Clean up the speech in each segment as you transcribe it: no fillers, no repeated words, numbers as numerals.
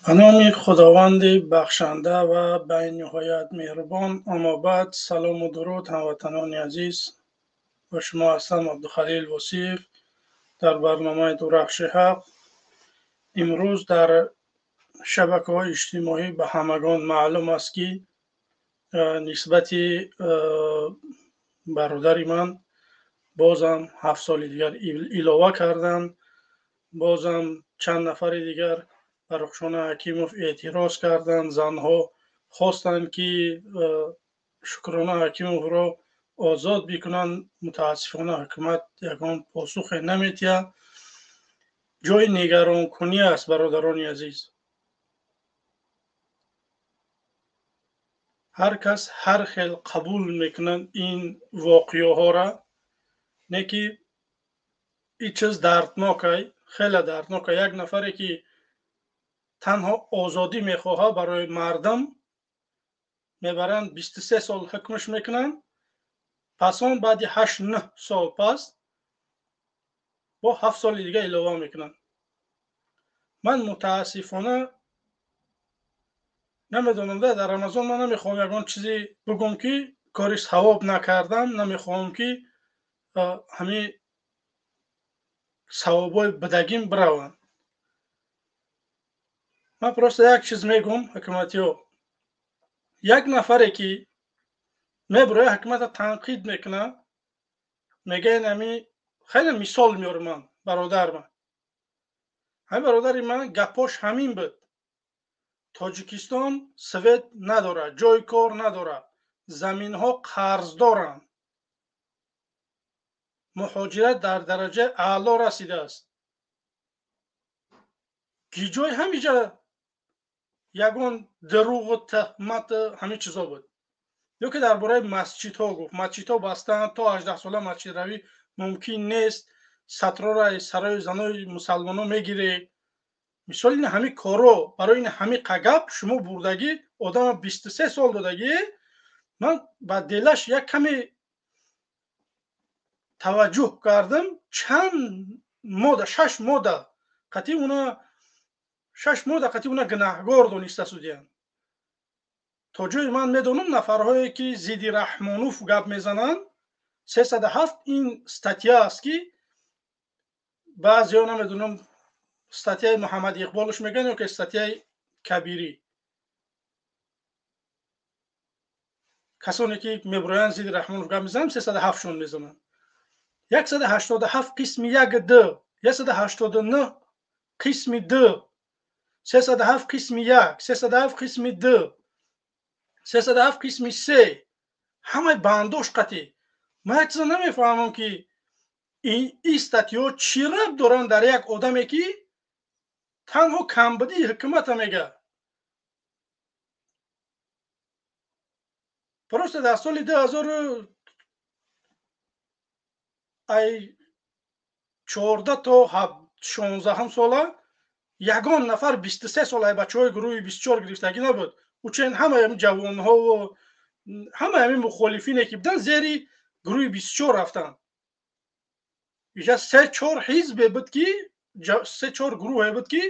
Ба номи Худованди бахшанда ва бениҳоят меҳрубон. Аммо баъд, салому дуруд, ҳамватанони азиз. Бо шумо ҳастам Абдухалил Восиев дар барномаи Дурахши ҳақ. Имрӯз дар шабакаҳои иҷтимоӣ ба ҳамагон маълум аст, ки нисбати бародари ман бозам 7 соли дигар илова карданд. Бозам чанд нафари дигар ба Рухшона Ҳакимов эътироз карданд. Занҳо хостанд, ки Шукрона Ҳакимовро озод бикунанд. Мутаассифона, ҳукумат ягон посухе наметиҳад. Ҷои нигаронкунӣ аст, бародарони азиз. Ҳар кас ҳар хел қабул мекунад ин воқеаҳоро, не ки ин чиз дарднокай, хеле дарднока. Як нафаре ки танҳо озодӣ мехоҳад барои мардум, мебаранд, 23 сол ҳукмш мекунанд. Пас он баъди 8-9 сол пас бо 7 соли дига илова мекунанд. Ман мутаассифона намедонам, дар Рамазон ман намехоҳам ягон чизе бигӯм, ки кори савоб накардам. Намехоҳам, ки ҳамин савобҳои бидагим бираванд. Ман просто як чиз мегӯм: ҳукуматиҳо, як нафаре ки мебурояд, ҳукумата танқид мекунад, мегӯян ами хеле мисол меорам ман бародарма. Ҳамин бародари ман гапош ҳамин буд: Тоҷикистон свет надорад, ҷои кор надорад, заминҳо қарздоранд, муҳоҷират дар дараҷаи аъло расидааст. Ҷои ҳамиҷа ягон дурӯғу тӯҳмат, ҳамин чизо буд. Ё ки дар бораи масҷидҳо гуфт: масҷидҳо бастаанд, то 18 сола масҷидравӣ мумкин нест, сатрора сарои занои мусалмонҳо мегиред. Мисол, ин ҳамин коро барои ин ҳамин қагап шумо бурдагӣ одама 23 сол додагӣ. Ман ба делаш як каме таваҷҷӯҳ кардам. Чанд мода, шаш мода қатъи уна, шаш мода қатъи уна гунаҳгор дониста судиянд. То ҷое ман медонам, нафарҳое ки зидди Раҳмонов гап мезананд, 307 ин статья аст, ки баъзеҳо, намедонам, статьяи Муҳаммад Иқболш мегӯянд ё ки статьяи Кабирӣ. Касоне ки мебуроянд, зидди Раҳмонов гап мезананд, 307-шон мезананд. 187 қисми як д, 189 қисми д, 307 қисми як, 307 қисми д, 307 қисми се, ҳамаи бандош қатъӣ. Ман як чиза намефаҳмам, ки ин статьяҳо чӣ рабт доранд дар як одаме, ки танҳо камбудии ҳукумата мега. Просто дар соли дуҳазору ай 14 то 16-ҳам сола ягон нафар 23 сол ай бачаҳои гурӯҳи 24 гирифтагӣ набуд. Учен ҳамаи ҳамин ҷавонҳову ҳамаи ҳамин мухолифине ки буданд, зери гурӯҳи 24 рафтанд. Иҷа се чор ҳизбе буд, ки се чор гурӯҳе буд, ки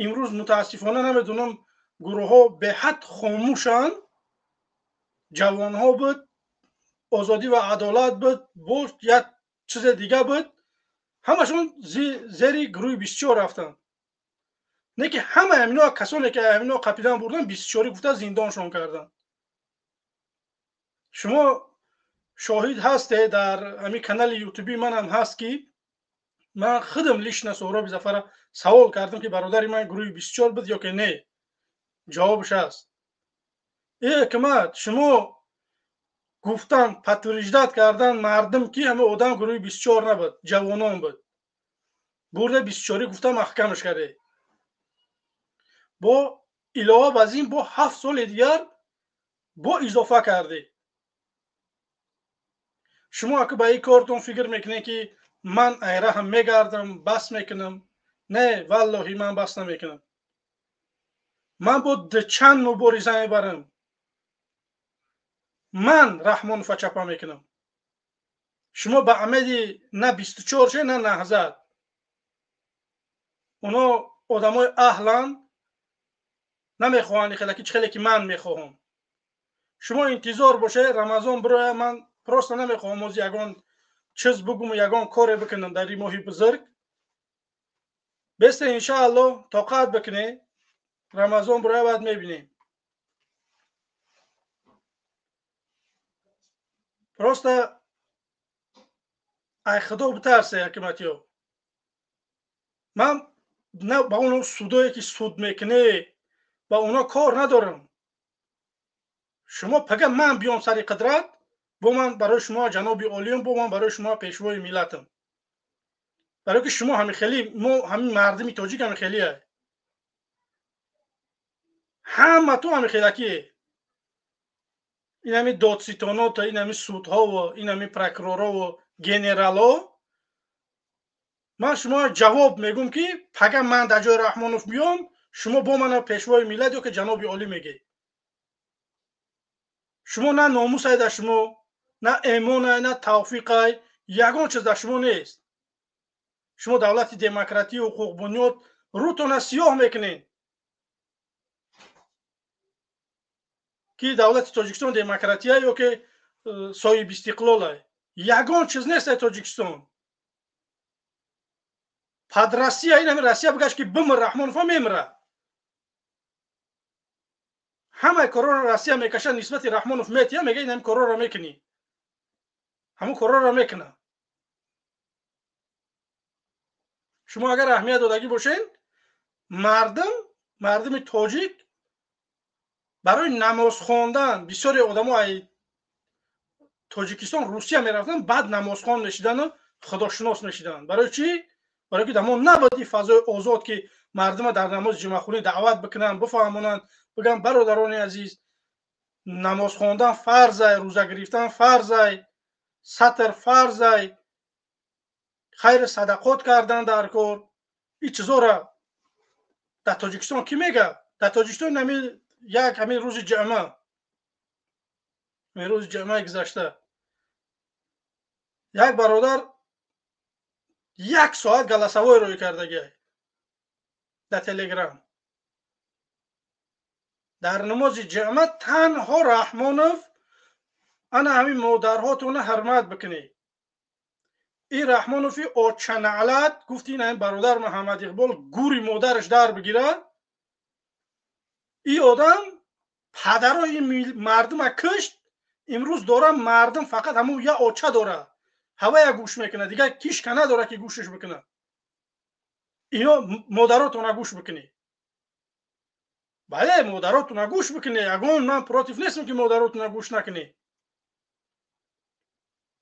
имрӯз мутаассифона, намедонам, гурӯҳҳо беҳад хомӯшанд. Ҷавонҳо буд, Озодӣ ва адолат буд, боз як чизе дига буд. Ҳамашон зери гурӯҳи 24 рафтанд. Не ки ҳамаи ҳамино, касоне ки ҳамино қапидан бурдан, бистучорӣ гуфта зиндоншон карданд. Шумо шоҳид ҳасте, дар ҳамин канали ютуби манам ҳаст, ки ман худам лично Соҳроби Зафара савол кардам, ки бародари ман гурӯҳи 24 буд ё ки не. Ҷавобш аст. Э ҳукумат, шумо гуфтан, подтверждать кардан мардум, ки ҳама одам гурӯҳи 24 набуд, ҷавонон буд. Бурда бистучорӣ гуфта маҳкамаш карде. Бо илова бар ин бо 7 соли дигар бо изофа кардӣ. Шумо ака ба ин кортон фикр мекунед, ки ман айраҳам мегардам, бас мекунам? Не, валлоҳи, ман бас намекунам. Ман бо чанд мубориза мебарам. Ман Раҳмонова чапа мекунам. Шумо ба амеди на 24 ше, на Наҳзат. Оно одамои аҳланд. Намехоҳанд хеле ки хеле ки ман мехоҳам. Шумо интизор бошед, Рамазон бироя, ман просто намехоҳам оз ягон чиз бугум, ягон коре бикунам дар ин моҳи бузург. Бесте иншааллоҳ тоқат бикунед, Рамазон бироя, баъд мебинем. Просто ай худо битарсе, ҳакиматиё. Ман на ба он судое ки суд мекунӣ, ба оно кор надорам. Шумо пага ман биём сари қудрат, бо ман барои шумо ҷаноби олиям, бо ман барои шумо пешвои миллатам. Барои ки шумо ҳами хеле, мо ҳамин мардими тоҷик ҳами хелие. Ҳама ту ҳами хелакие. Ин ҳами додситоното, ин ҳами судҳову, ин ҳами прокуророву генерало. Ман шумо ҷавоб мегӯм ки пага ман дар ҷои Раҳмонов биём, шумо бо мана пешвои миллат ё ки ҷаноби олӣ мегӯед. Шумо на номусай дар шумо, на эмонай, на тавфиқай, ягон чиз дар шумо нест. Шумо давлати демократию ҳуқуқбунёд рӯтона сиёҳ мекунед ки давлати Тоҷикистон демократия ё ки соҳибистиқлолай. Ягон чиз нест дар Тоҷикистон. Пад Россия, ин ҳами Россия бигашт ки бимир, Раҳмонов ҳам мемира. Ҳамаи корҳоро Россия мекашад, нисбати Раҳмонов метия, мега ин ҳами корҳоро мекунӣ. Ҳамун корҳоро мекуна. Шумо агар аҳамият додагӣ бошед, мардуми тоҷик барои намоз хондан бисёре одамо ай Тоҷикистон Русия мерафтанд, баъд намозхон мешидану худошинос мешиданд. Барои чӣ? Барои ки дар мо набуд ин фазои озод ки мардума дар намози ҷумъахонӣ даъват бикунанд, бифаҳмонанд, бигӯянд бародарони азиз, намоз хондан фарзай, рӯза гирифтан фарзай, сатр фарзай, хайру садақот кардан дар кор. Ин чизоро дар Тоҷикистон кӣ мега? Дар Тоҷикистон ҳамин як ҳамин рӯзи ҷамъа, ҳамин рӯзи ҷамъаи гузашта як бародар як соат голосовой рӯй кардагиай дар Телеграм. Дар намози ҷамъа танҳо Раҳмонов ана ҳамин модарҳотона ҳурмат бикунед. Ин Раҳмонови очаналат гуфт ин ҳамин бародар Муҳаммад Иқбол гури модараш дар бигирад. Ин одам падарои ин мардума кушт. Имрӯз дора мардум фақат ҳамун я оча дора, ҳавая гӯш мекунад, дигар кишка надора ки гӯшаш бикунад. Ино модаротона гӯш бикунед. Бале, модаротона гӯш бикунед. Ягон ман против нестам ки модаротона гӯш накунед.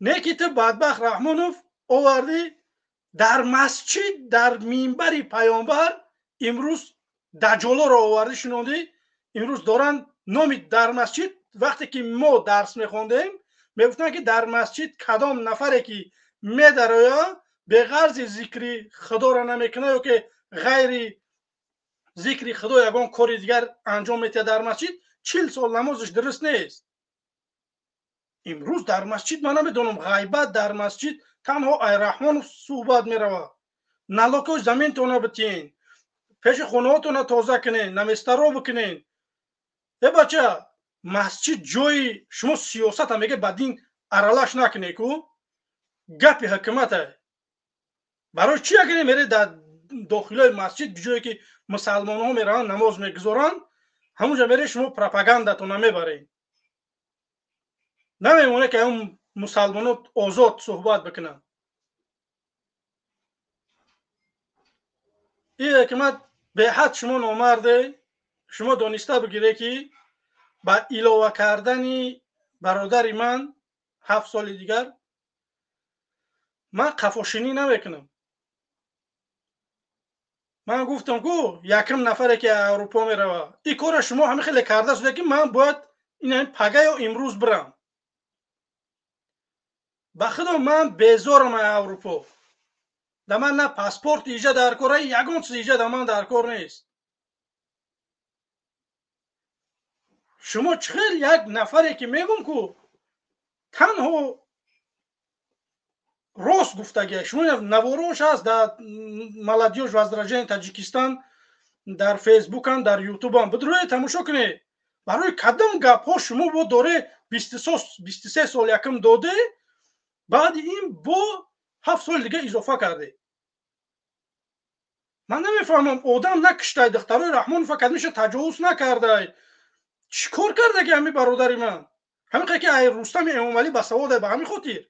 Не ки ту бадбахт Раҳмонов овардӣ дар масҷид, дар минбари паёмбар имрӯз даҷолоро овардӣ шинондӣ. Имрӯз доранд номи дар масҷид, вақте ки мо дарс мехондем, мегуфтанд ки дар масҷид кадом нафаре ки медарояд, беғарзи зикри худоро намекунад ё ки ғайри зикри худо ягон кори дигар анҷом метиҳад дар масҷид, 40 сол намозаш дуруст нест. Имрӯз дар масҷид ман намедонам, ғайбат дар масҷид танҳо ай Раҳмонов суҳбат меравад. Налогҳои заминтона битиҳен, пеши хонаҳотона тоза кунен, наместаро бикунен. Э бача, масҷид ҷои шумо сиёсата мега ба дин аралаш накунед ку, гапи ҳукумата. Барои чӣ агар мере дар дохилои масҷид, ҷое ки мусалмонҳо мераванд намоз мегузоранд, ҳамунҷа мере шумо пропагандатона мебаред. Намемонад ки ҳамун мусалмонҳо озод суҳбат бикунанд. Ин ҳукумат беҳад шумо номарде, шумо дониста бигире ки ба илова кардани бародари ман 7 соли дигар ман қафошинӣ намекунам. Ман гуфтам ку якм нафаре ки Аврупо мерава, ин корро шумо ҳамин хеле карда шуда ки ман бояд ин ҳамин пага ё имрӯз бирам. Ба худо ман безорам аз Аврупо. Да ман на паспорт иҷа дар кор, ягон чиз иҷа да ман дар кор нест. Шумо чӣ хел як нафаре ки мегӯм ку танҳо рост гуфтагия, шумо наворош ҳаст дар Молодёжь Возрождение Таҷикистон Дар Фейсбукам, дар Ютубам бидроед, тамошо кунед. Барои кадом гапҳо шумо бо доре 23 сол якм доде, баъди ин бо 7 соли дига изофа карде. Ман намефаҳмам, одам накуштай, духтарои Раҳмонов кадмиша таҷовуз накардай. Чӣ кор кардаги ҳами бародари ман? Ҳамин ки ай Рустами Эмомалӣ басаводай, ба ҳамин хотир.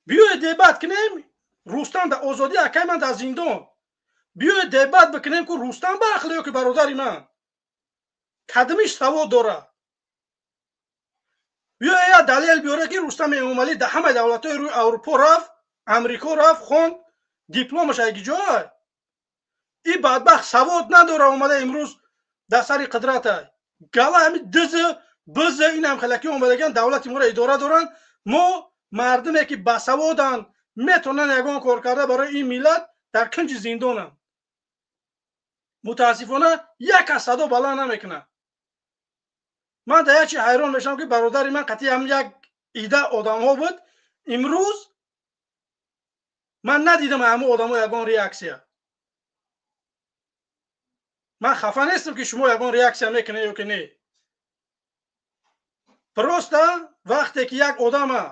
Биёед дебат кунем, Рустам дар озодӣ, акай ман дар зиндон. Биёед дебат бикунем, ку Рустам ба ақле ё ки бародари ман. Кадмиш савод дорад. Биёед як далел биёре, ки Рустам Эмомалӣ дар ҳамаи давлатҳои рӯи Аврупо рафт, Амрико рафт, хонд, дипломаш айги ҷой. И бадбахт савод надора, омада имрӯз дар сари қудратай. Гала ҳами дизы бизы инам хелаки омадаган давлати моро идора доранд. Мо мардуме ки басаводанд, метавонанд ягон кор карда барои ин миллат, дар кунҷи зиндонанд. Мутаассифона як аз садо баланд намекунад. Ман дар як чи ҳайрон мешавам, ки бародари ман қатъи ҳам як ида одамҳо буд. Имрӯз ман надидам ҳамон одамҳо ягон реаксия. Ман хафа нестам, ки шумо ягон реаксия мекунед ё ки не. Просто вақте ки як одама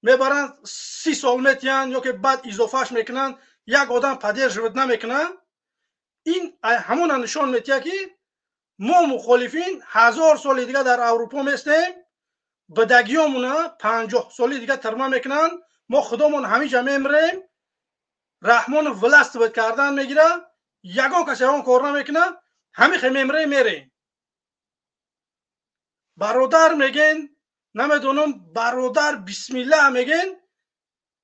мебаранд, 30 сол метиҳанд ё ки баъд изофааш мекунанд, як одам поддерживать намекунанд, ин ҳамона нишон метиҳад, ки мо мухолифин 1000 соли дига дар Аврупо местем, бадагиёмуна 50 соли дига тирма мекунанд, мо худомон ҳамиҷа мемирем. Раҳмонов властвовать кардан мегирад, ягон кас ягон кор намекунад, ҳамихе мемирем, мерем. Бародар мегӯен, намедонам, бародар бисмиллаҳ мегӯен,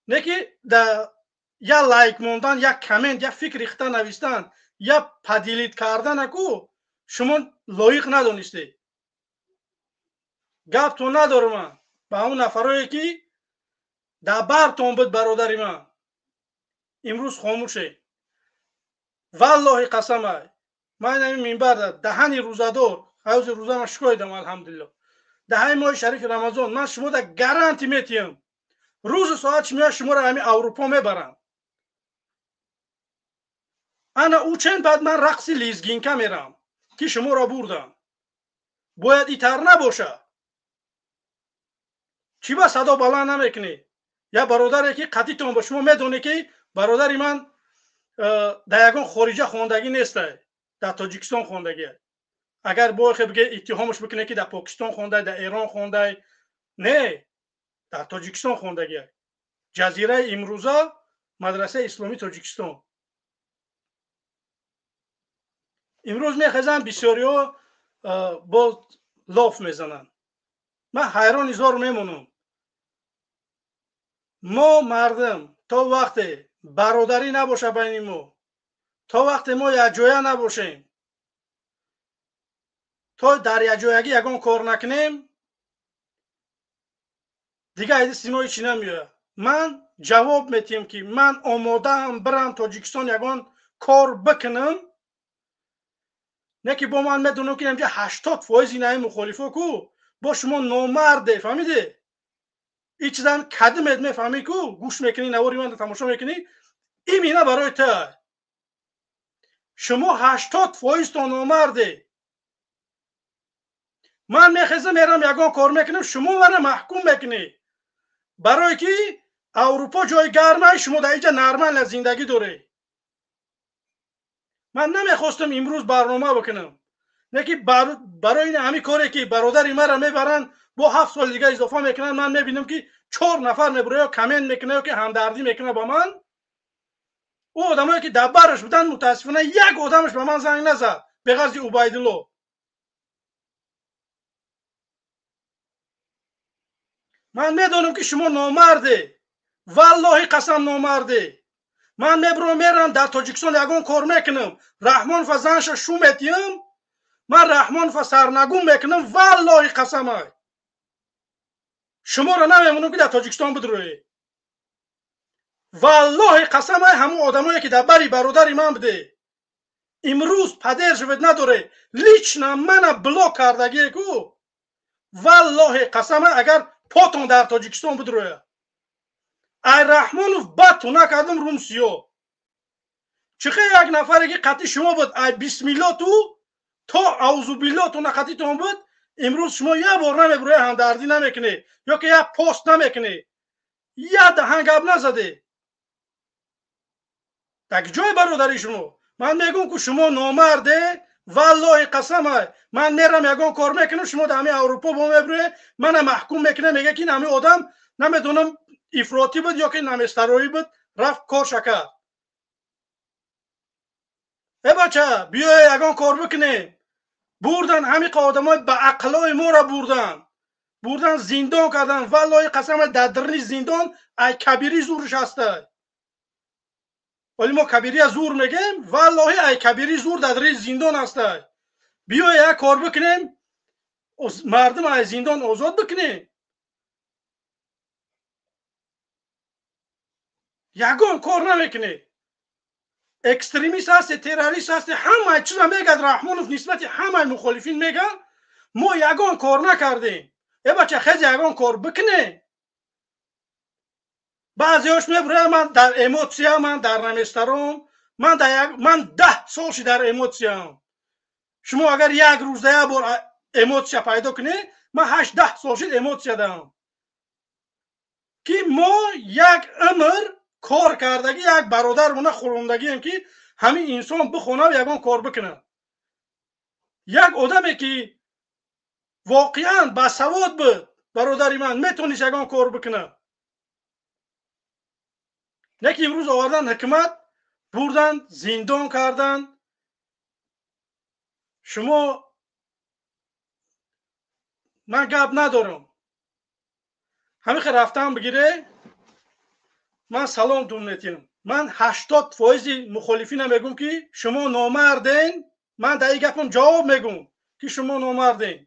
не ки да я лайк мондан, я коммент, я фикри хита навистан, я поделить карданаку шумо лоиқ надонистед. Гаптон надорам ман ба ҳамон нафарое, ки дар бартон буд бародари ман, имрӯз хомӯше. Валлоҳи қасамай, ман ҳамин минбар даҳани рӯзадор, ҳавзи рӯзама шукоидам, алҳамдулилло, даҳаи моҳи шарифи Рамазон, ман шумо да гарантӣ метиҳам, рӯзу соат меояд, шуморо ҳамин Аврупо мебарам. Ана ӯ чен баъд ман рақси лезгинка мерам, ки шуморо бурдам. Бояд итар набошад. Чӣ ба садо баланд намекунед? Я бародаре ки қатъитон ба шумо медонед, ки бародари ман дар ягон хориҷа хондагӣ нестай, дар Тоҷикистон хондагӣ. Агар бояд биге иттиҳомаш бикунед, ки дар Покистон хондай, дар Эрон хондай, не, дар Тоҷикистон хондагӣ. Ҷазираи имрӯза мадрасаи исломии Тоҷикистон. Имрӯз мехезанд бисёриҳо, боз лоф мезананд. Ман ҳайрон изор мемонам. Мо мардум то вақте бародарӣ набоша байни мо, то вақте мо якҷоя набошем, то дар якҷоягӣ ягон кор накунем, дига айди симои чӣ намеояд. Ман ҷавоб метиҳам, ки ман омодаам бирам Тоҷикистон ягон кор бикунам, не ки бо ман медонам, ки инҷа 80% инаи мухолифо ку бо шумо номарде, фаҳмиде? Ин чизам кадимет мефаҳмӣ ку, гӯш мекунӣ, навори ман тамошо мекунӣ, имина барои ту. Шумо 80%-тон номарде. Ман мехезам, мерам ягон кор мекунам, шумо мана маҳкум мекунӣ. Барое ки Аврупо ҷои гармай, шумо дар инҷа нормально зиндагӣ доред. Ман намехостам имрӯз барнома бикунам, не ки барои ин ҳамин коре ки бародари маро мебаранд, бо 7 соли дига изофа мекунанд, ман мебинам, ки 4 нафар мебура, ё коммент мекунад, ё ки ҳамдардӣ мекунад ба ман. Ӯ одамое ки дар бараш буданд, мутаассифона як одамаш ба ман занг назад, беғарзи Убайдулло. Ман медонам, ки шумо номарде, валлоҳи қасам, номарде. Ман мебурам, мерам дар Тоҷикистон ягон кор мекунам, Раҳмонова занша шу метиҳам, ман Раҳмонова сарнагун мекунам, валлоҳи қасамай. Шуморо намемонам, ки дар Тоҷикистон бидурӯед. Валлоҳи қасамай, ҳамон одамое ки дар бари бародари ман буде, имрӯз поддерживать надоре, лично мана блок кардагие ку, валлоҳи қасамай, агар потон дар Тоҷикистон бидурӯяд. Ай Раҳмонов бадту накардам, рум сиё. Чӣ хел як нафаре ки қатъи шумо буд, ай бисмилло ту то аузубилло ту на қатъитон буд, имрӯз шумо як бор намебурои, ҳамдардӣ намекунед ё ки як пост намекунед, як даҳан гап назаде. Так ҷои бародари шумо? Ман мегӯм, ку шумо номарде, валлоҳи қасамай. Ман мерам, ягон кор мекунам, шумо дар ҳамин Аврупо бо мебурӯе, мана маҳкум мекунем, мега ки ин ҳамин одам намедонам ифротӣ буд ё ки наместароӣ буд, рафт корша кард. Э бача, биёе ягон кор бикунем. Бурдан ҳамиқа одамои ба ақлои моро бурдан, бурдан зиндон кардан. Валлоҳи қасамай, дар дарни зиндон ай кабирӣ зурш ҳастай. Вале мо кабирия зур мегем, валлоҳи ай кабирӣ зур дар дарни зиндон ҳастай. Биёе як кор бикунем, мардум ай зиндон озод бикунем. Ягон кор намекунед. Экстремист ҳасте, террорист ҳасте, ҳамаи чиза мегӯяд Раҳмонов нисбати ҳамаи мухолифин мегӯяд, мо ягон кор накардем. Э бача, хези ягон кор бикунем. Баъзеҳош мебурӯяд, ман дар эмоция, ман дар наместаром, ман дар як, ман 10 сол ши дар эмоцияам. Шумо агар як рӯзда як бор эмоция пайдо кунед, ман 8-10 сол шид эмоция даам. Ки мо як умр кор кардагӣ, як бародармона хӯрондагием, ки ҳамин инсон бихонад, ягон кор бикунад. Як одаме ки воқеан басавод буд, бародари ман, метавонист ягон кор бикунад. Не ки имрӯз овардан ҳукумат, бурдан, зиндон кардан. Шумо ман гап надорам. Ҳамин хел рафтан бигире, ман салом тун метиҳам. Ман 80% мухолифина мегӯм, ки шумо номарден. Ман дар ин гапам ҷавоб мегӯм, ки шумо номарден.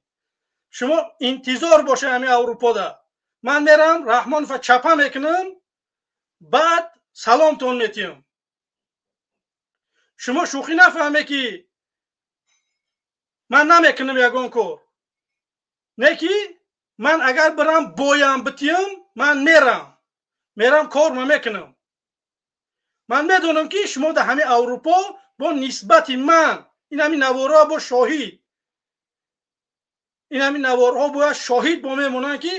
Шумо интизор бошед ҳамин Аврупода. Ман мерам Раҳмонова чапа мекунам, баъд саломтон метиҳам. Шумо шӯхӣ нафаҳме, ки ман намекунам ягон кор. Не ки ман агар бирам боям битиҳам, ман мерам. Мерам корма мекунам. Ман медонам, ки шумо дар ҳамин Аврупо бо нисбати ман ин ҳамин наворҳо бо шоҳид, ин ҳамин наворҳо бояд шоҳид бо мемонанд, ки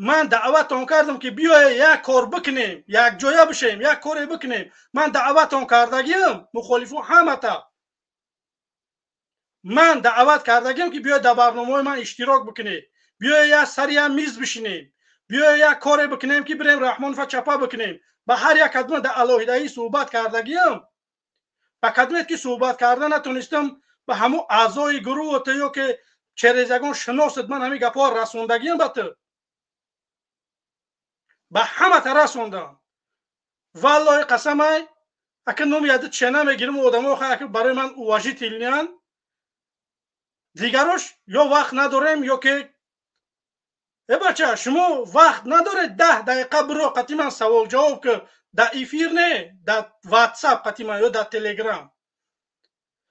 ман даъватон кардам, ки биёе як кор бикунем, якҷоя бишем, як коре бикунем. Ман даъватон кардагиам, мухолифон ҳамата. Ман даъват кардагиам, ки биёед дар барномаҳои ман иштирок бикунед, биёе як сари як миз бишинем, биёе як коре бикунем, ки бирем Раҳмонова чапа бикунем. Ба ҳар як кадма дар алоҳидаӣ суҳбат кардагиам. Ба кадмет ки суҳбат карда натонистам, ба ҳамун аъзои гурӯҳ ё ки через ягон шиносат ман ҳамин гапҳоро расондагиам ба ту. Ба ҳамата расондам. Валлоҳи қасамай, ака номи яди чена мегирим, одамо ака барои ман уважительный анд. Дигарош ё вақт надорем, ё ки э бача, шумо вақт надоред 10 дақиқа биро қати ман савол ҷавоб ки дар эфир не, дар ватсап қати ман ё дар телеграм.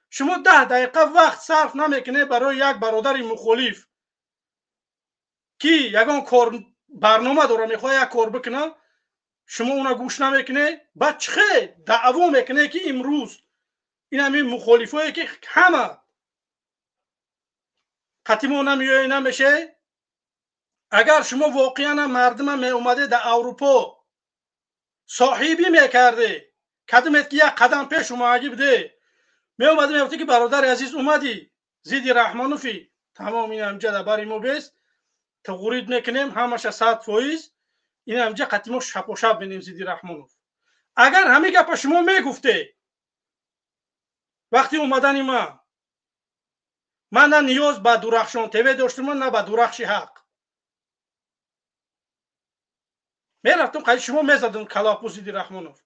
Шумо 10 дақиқа вақт сарф намекунед барои як бародари мухолиф, ки ягон кор барнома дора, мехоҳад як кор бикунад, шумо уна гӯш намекунед. Баъд чӣ хел даъво мекунед, ки имрӯз ин ҳамин мухолифое ки ҳама қати мо намеояй намеше? Агар шумо воқеан мардума меомаде дар Аврупо соҳибӣ мекарде, кадимет ки як қадам пеш омагӣ буде, меомаде мегуфте, ки бародари азиз, омадӣ зидди Раҳмонофӣ, тамом, ин ҳамҷа дар бари мо бест, туғурид мекунем ҳамаша 100%, ин ҳамҷа қати мо шапошап менем зидди Раҳмонов. Агар ҳамин гапа шумо мегуфте вақти омадани ман, ман на ниёз ба Дурахшон ТВ доштум, на ба Дурахши Ҳақ. Мерафтум қайди шумо, мезадам калапу зидди Раҳмонов.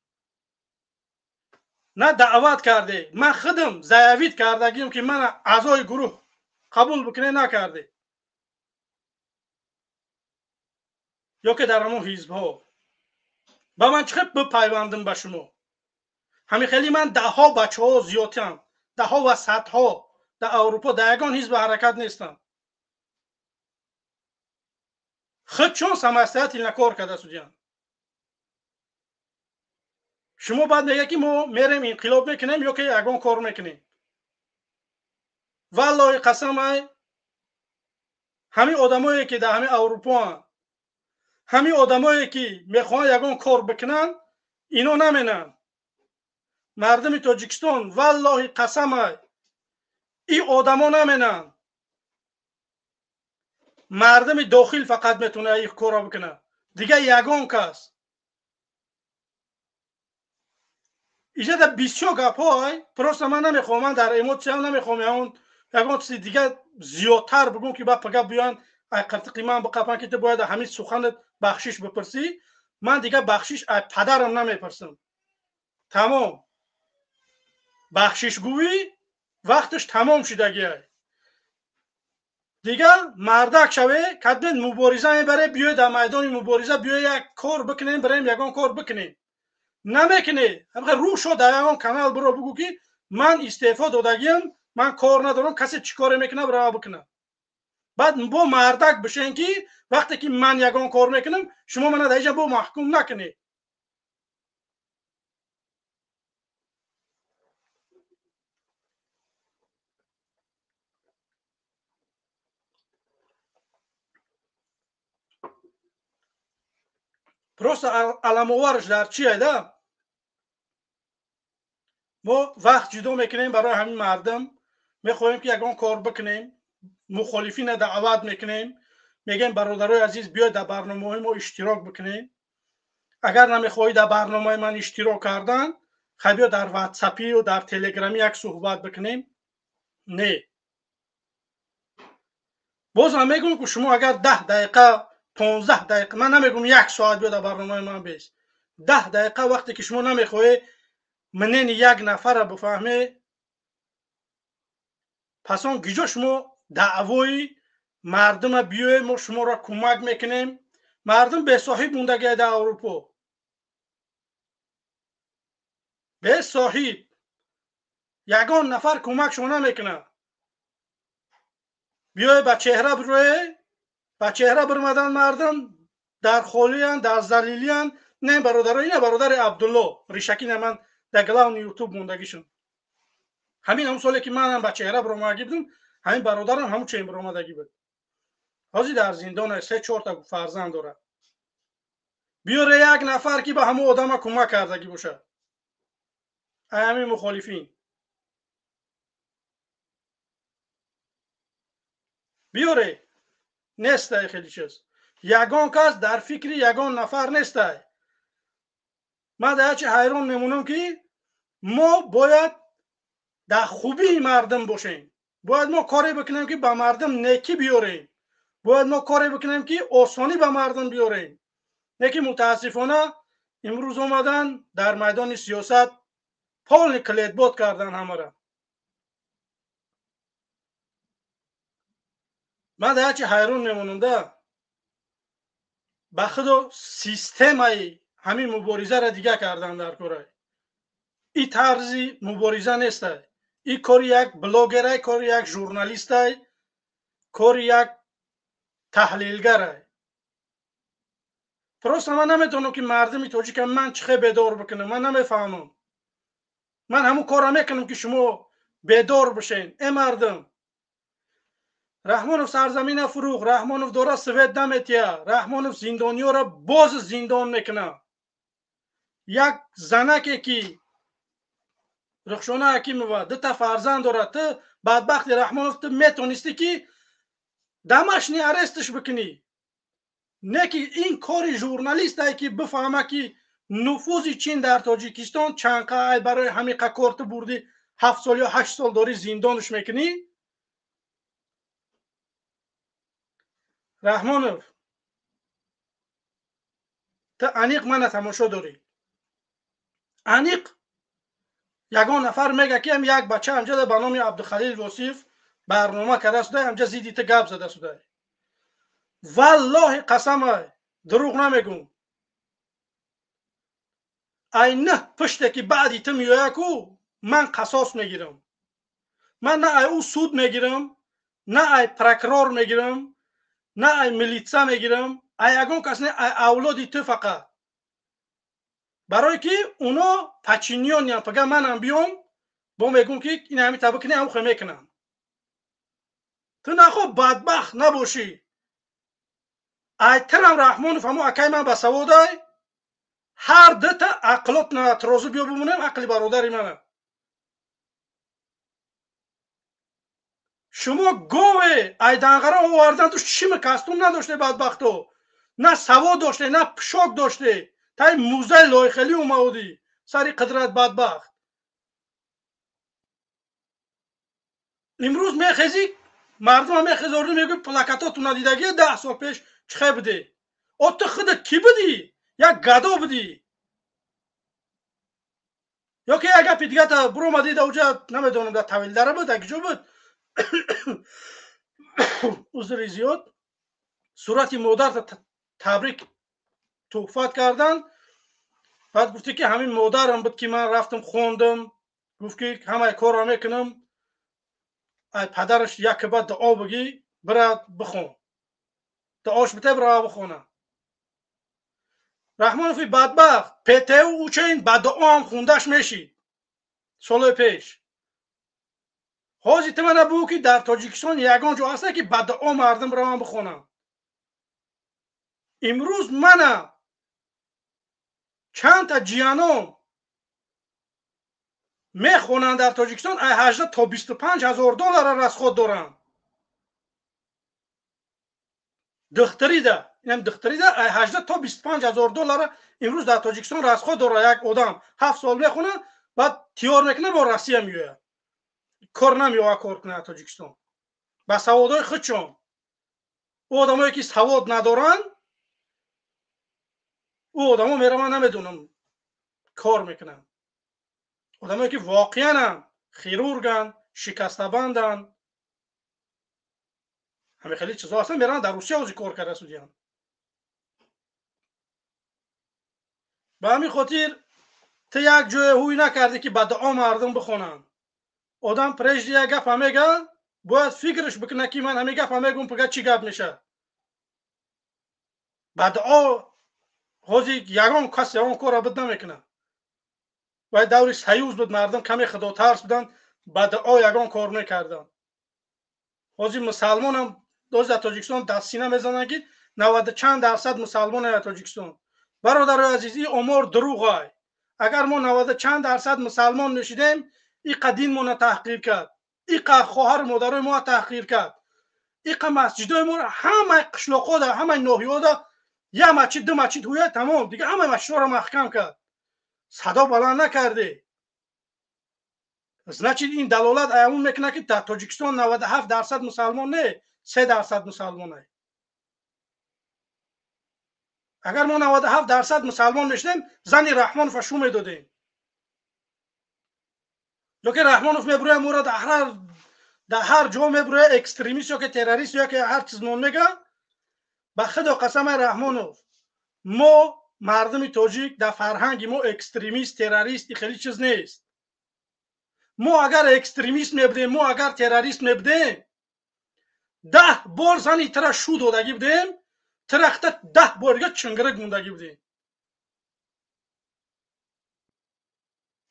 На даъват карде, ман худам заявить кардагиам, ки мана аъзои гурӯҳ қабул бикунед, накарде. Ё ки дар ҳамон ҳизбҳо ба ман чӣ хел бипайвандам ба шумо? Ҳамин хеле ман даҳҳо бачаҳо зиёдтиам, даҳҳо ва садҳо дар Аврупо дар ягон ҳизби ҳаракат нестам. Худ чун самостоятельно кор карда судян. Шумо баъд мега ки мо мерем инқилоб мекунем ё ки ягон кор мекунем. Валлоҳи қасам ай ҳамин одамое ки дар ҳамин Аврупоанд, ҳамин одамое ки мехоҳанд ягон кор бикунанд, ино наменанд. Мардуми Тоҷикистон валлоҳи қасам ай ин одамо наменанд. Мардуми дохил фақат метавонад ин корро бикунад, дигар ягон кас. Иҷода бисёр гапҳо ай, просто ман намехоҳам, ман дар эмотсиям намехоҳам ягон чизи дигар зиёдтар бигӯм ки баъд пага биёянд ай қиртиқи ман биқапанд ки ту бояд ҳамин суханат бахшиш бипурсӣ. Ман дигар бахшиш ай падарам намепурсам. Тамом. Бахшишгӯӣ вақташ тамом шудагиай. Дигар мардак шаве, кадбен мубориза мебаре, биёй дар майдони мубориза, биёй як кор бикунем, бирем ягон кор бикунем. Намекунӣ. Рӯ шо дар ягон канал биро бигӯ ки ман истеъфо додагиам, ман кор надорам, касе чӣ коре мекунад бирава бикунад. Баъд бо мардак бишен ки вақте ки ман ягон кор мекунам, шумо мана дар инҷа бо маҳкум накунед. Просто аламоварш дар чи айда? Мо вақт ҷудо мекунем барои ҳамин мардум, мехоҳем ки ягон кор бикунем, мухолифина даъват мекунем, мегӯем бародарои азиз биёед дар барномаҳои мо иштирок бикунем. Агар намехоҳӣ дар барномаи ман иштирок кардан, хай биё дар ватсапию дар телеграми як суҳбат бикунем. Не, бозам мегӯм ки шумо агар 10 дақиқа 15 дақиқа, ман намегӯм як соат биё дар барномаи ман бес, 10 дақиқа вақте ки шумо намехоҳед мнени як нафарро бифаҳме, пас он гиҷо шумо даъвои мардума биёед, мо шуморо кӯмак мекунем. Мардум бесоҳиб мондагия дар Аврупо, бесоҳиб, ягон нафар кӯмак шумо намекунад. Биёед ба чеҳра бироед, ба чеҳра бирмадан мардум дар холиянд, дар залилиянд. Не бародаро, ина бародари Абдулло ришакина ман дар главни ютуб мондагишон. Ҳамин ҳамун соле ки манам ба чеҳра биромадагӣ будам, ҳамин бародарам ҳамун чен биромадагӣ буд. Ҳозир дар зиндон 3-4 та фарзанд дорад. Биёре як нафар ки ба ҳамун одама кӯмак кардагӣ бошад. Ай ҳамин мухолифин. Биёре нестай хеле чиз. Ягон кас дар фикри ягон нафар нестай. Ман дар ячи ҳайрон мемонам ки мо бояд дар хубии мардум бошем. Бояд мо коре бикунем ки ба мардум некӣ биёрем. Бояд мо коре бикунем ки осонӣ ба мардум биёрем. Не ки мутаассифона имрӯз омадан дар майдони сиёсат полни клетбот кардан ҳамара. Ман дар ячи ҳайрон мемонам да. Ба худо системаи ҳамин муборизаро дига кардан дар корай. И тарзи мубориза нестай. И кори як блогерай, кори як журналистай, кори як таҳлилгарай. Просто ман наметавонам ки мардуми тоҷика ман чӣ хел бедор бикунам, ман намефаҳмам. Ман ҳамун корро мекунам ки шумо бедор бишен. Э мардум, Раҳмонов сарзамина фурӯх, Раҳмонов дора свет наметия, Раҳмонов зиндониёро боз зиндон мекунад. Як занаке ки Рухшона Ҳакимова дута фарзанд дорад, ту бадбахти Раҳмонов, ту метонистӣ ки домашний аресташ бикунӣ. Не ки ин кори журналистае ки бифаҳма ки нуфузи Чин дар Тоҷикистон чанд ай барои ҳамин кор ту бурдӣ 7 сол ё 8 сол дорӣ зиндонаш мекунӣ. Раҳмонов, ту аниқ мана тамошо дорӣ. Аниқ ягон нафар мега ки ам як бача амҷа ба номи Абдухалил Восиф барнома карда шуда, амҷа зидди ту гап зада шуда. Валлоҳи қасамай, дурӯғ намегӯм. Ай на пуште ки баъди ту меояд ку ман қасос мегирам. Ман на ай ӯ суд мегирам, на ай прокурор мегирам, на ай милитса мегирам, ай ягон кас не, ай авлоди ту фақат. Барое ки уно пачинёниян, пага манам биём бо мегӯм ки ин ҳами таба кунӣ, ҳам хе мекунам. Ту нахо бадбахт набошӣ. Айтарам Раҳмонов ҳамо акай ман ба саводай, ҳар дута ақлот на тарозу биё бимонем, ақли бародари мана. Шумо гове айданғара овардан, ту чима кастум надоште бадбахто, на савод доште, на пӯшок доште, тай музай лойхелӣ омаудӣ сари қудрат бадбахт. Имрӯз мехезӣ, мардума мехезордӣ, мегӯй плакатоту надидагӣ 10 сол пеш чихе будӣ? О ту худат кӣ будӣ? Як гадо будӣ. Ё ки як гапи дигата буромадӣ да уҷа, намедонам да Тавилдара буд, ак ҷо буд. Узри зиёд. Сурати модарта табрик туҳфат кардан. Баъд гуфтӣ ки ҳамин модарам буд ки ман рафтам хондам, гуфт ки ҳамаи корро мекунам, ай падараш як баъд дуо бигӣ, бира бихон. Дуош бите, бира бихона. Раҳмонови бадбахт ПТУ учен ба дуоам хундаш мешид солҳои пеш. Ҳозир ту мана бугӯ ки дар Тоҷикистон ягон ҷо ҳаста ки ба дуо мардум раванд бихонанд. Имрӯз мана чандта ҷиянон мехонанд дар Тоҷикистон, ай 18 то 25 ҳазор доллара расход доранд. Духтарида, инам духтарида ай 18 то 25 ҳазор доллара имрӯз дар Тоҷикистон расход дорад як одам. 7 сол мехонад, баъд тиёр мекунад, бо Россия меояд. Кор намеояд кор кунад Тоҷикистон. Ба саводҳои худшон. Ӯ одамое ки савод надоранд, ӯ одамо мераванд, намедонам, кор мекунанд. Одамое ки воқеанам хирурганд, шикастабанданд, ҳамин хеле чизҳо ҳастанд, мераванд дар Русия ҳозир кор карда судиянд. Ба ҳамин хотир ту як ҷое ҳуй накардӣ ки ба дуо мардум бихонанд. Одам прежде як гапа мега, бояд фикраш бикунад ки ман ҳамин гапа мегӯм, пага чӣ гап мешавад. Ба дуо ҳозир ягон кас ягон корро буд намекунад. Вай даври союз буд, мардум каме худотарс буданд, ба дуо ягон кор мекарданд. Ҳозир мусалмонам доз дар Тоҷикистон дастсина мезананд ки 90 чанд дарсад мусалмоне дар Тоҷикистон. Бародарои азиз, ин омор дурӯғ ай. Агар мо 90 чанд дарсад мусалмон мешидем, иқа динмона таҳқир кард, иқа хоҳару модарои мо таҳқир кард, иқа масҷидои моро ҳамаи қишлоқҳода, ҳамаи ноҳияҳода як масҷид, ду масҷид ҳуя тамом, дига ҳамаи масҷидҳоро маҳкам кард. Садо баланд накарде. Значит, ин далолат аямун мекунад ки дар Тоҷикистон 97% мусалмон не, 3% мусалмон ай. Агар мо 97% мусалмон мешудем, зани Раҳмонова шу медодем. Ё ки Раҳмонов мебурӯяд моро дар ҳар ҷо мебурӯяд экстремист ё ки террорист ё ки ҳар чиз мон мега. Ба худо қасам, ай Раҳмонов, мо мардуми тоҷик дар фарҳанги мо экстремист, террорист хеле чиз нест. Мо агар экстремист мебудем, мо агар террорист мебудем, 10 бор зани тира шу додагӣ будем, тирахта 10 бор дига чингирик мондагӣ будем.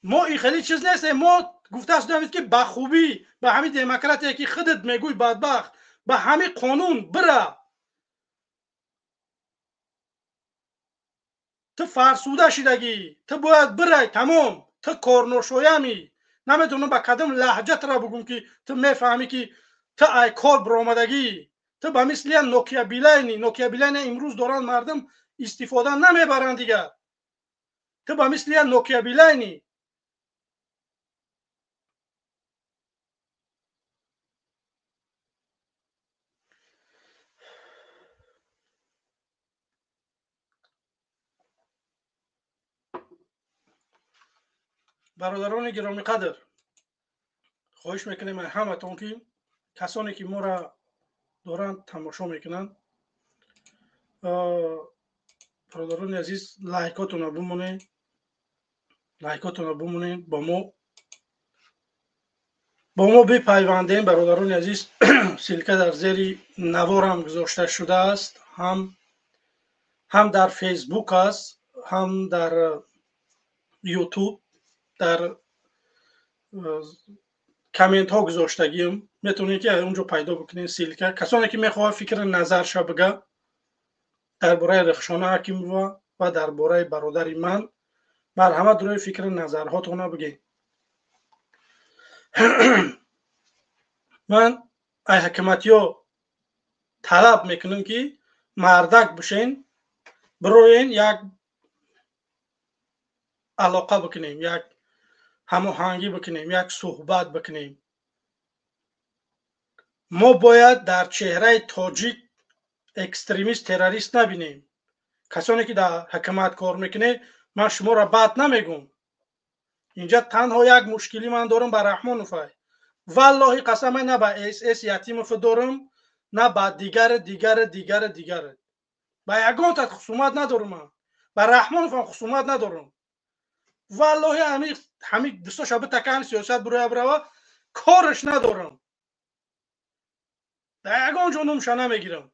Мо ин хеле чиз нестем. Мо гуфта шудем ки ба хубӣ, ба ҳамин демократия ки худат мегӯй бадбахт, ба ҳамин қонун бира. Ту фарсуда шидагӣ, ту бояд бирай, тамом. Ту корношоямӣ. Намедонам ба кадом лаҳҷа тура бугум ки ту мефаҳмӣ ки ту ай кор биромадагӣ. Ту ба мисли як Нокия Билайни, Нокия Билайни имрӯз доранд мардум истифода намебаранд дигар. Ту ба мисли як Нокия Билайни. Бародарони гиромиқадр, хоҳиш мекунем ҳаматон ки касоне ки моро доранд тамошо мекунанд, бародарони азиз, лайкотонро бимонед, лайкотонро бимонед, бо мо бипайвандем. Бародарони азиз, ссылка дар зери наворам гузошта шудааст, ҳам дар Фейсбук аст, ҳам дар Ютуб дар комментҳо гузоштагиам, метавонед ки онҷо пайдо бикунед ссылка. Касоне ки мехоҳад фикри назарша бига дар бораи Рахшона Ҳакимова ва дар бораи бародари ман, марҳамат рӯи фикри назарҳотона бигед. Ман ай ҳакиматиё талаб мекунам ки мардак бишен, бироен як алоқа бикунем, як ҳамоҳангӣ бикунем, як суҳбат бикунем. Мо бояд дар чеҳраи тоҷик экстремист, террорист набинем. Касоне ки дар ҳукумат кор мекунед, ман шуморо бад намегӯм. Инҷа танҳо як мушкилӣ ман дорам ба Раҳмоновай. Валлоҳи қасамай, на ба СС Ятимов дорам, на ба дигари дигари дигари дигари. Ба ягонтат хусумат надорам ман. Ба Раҳмоновам хусумат надорам. Валлоҳи ҳами дусташа битакан сиёсат буроя бирава, кораш надорам. Дар ягон ҷо номша намегирам.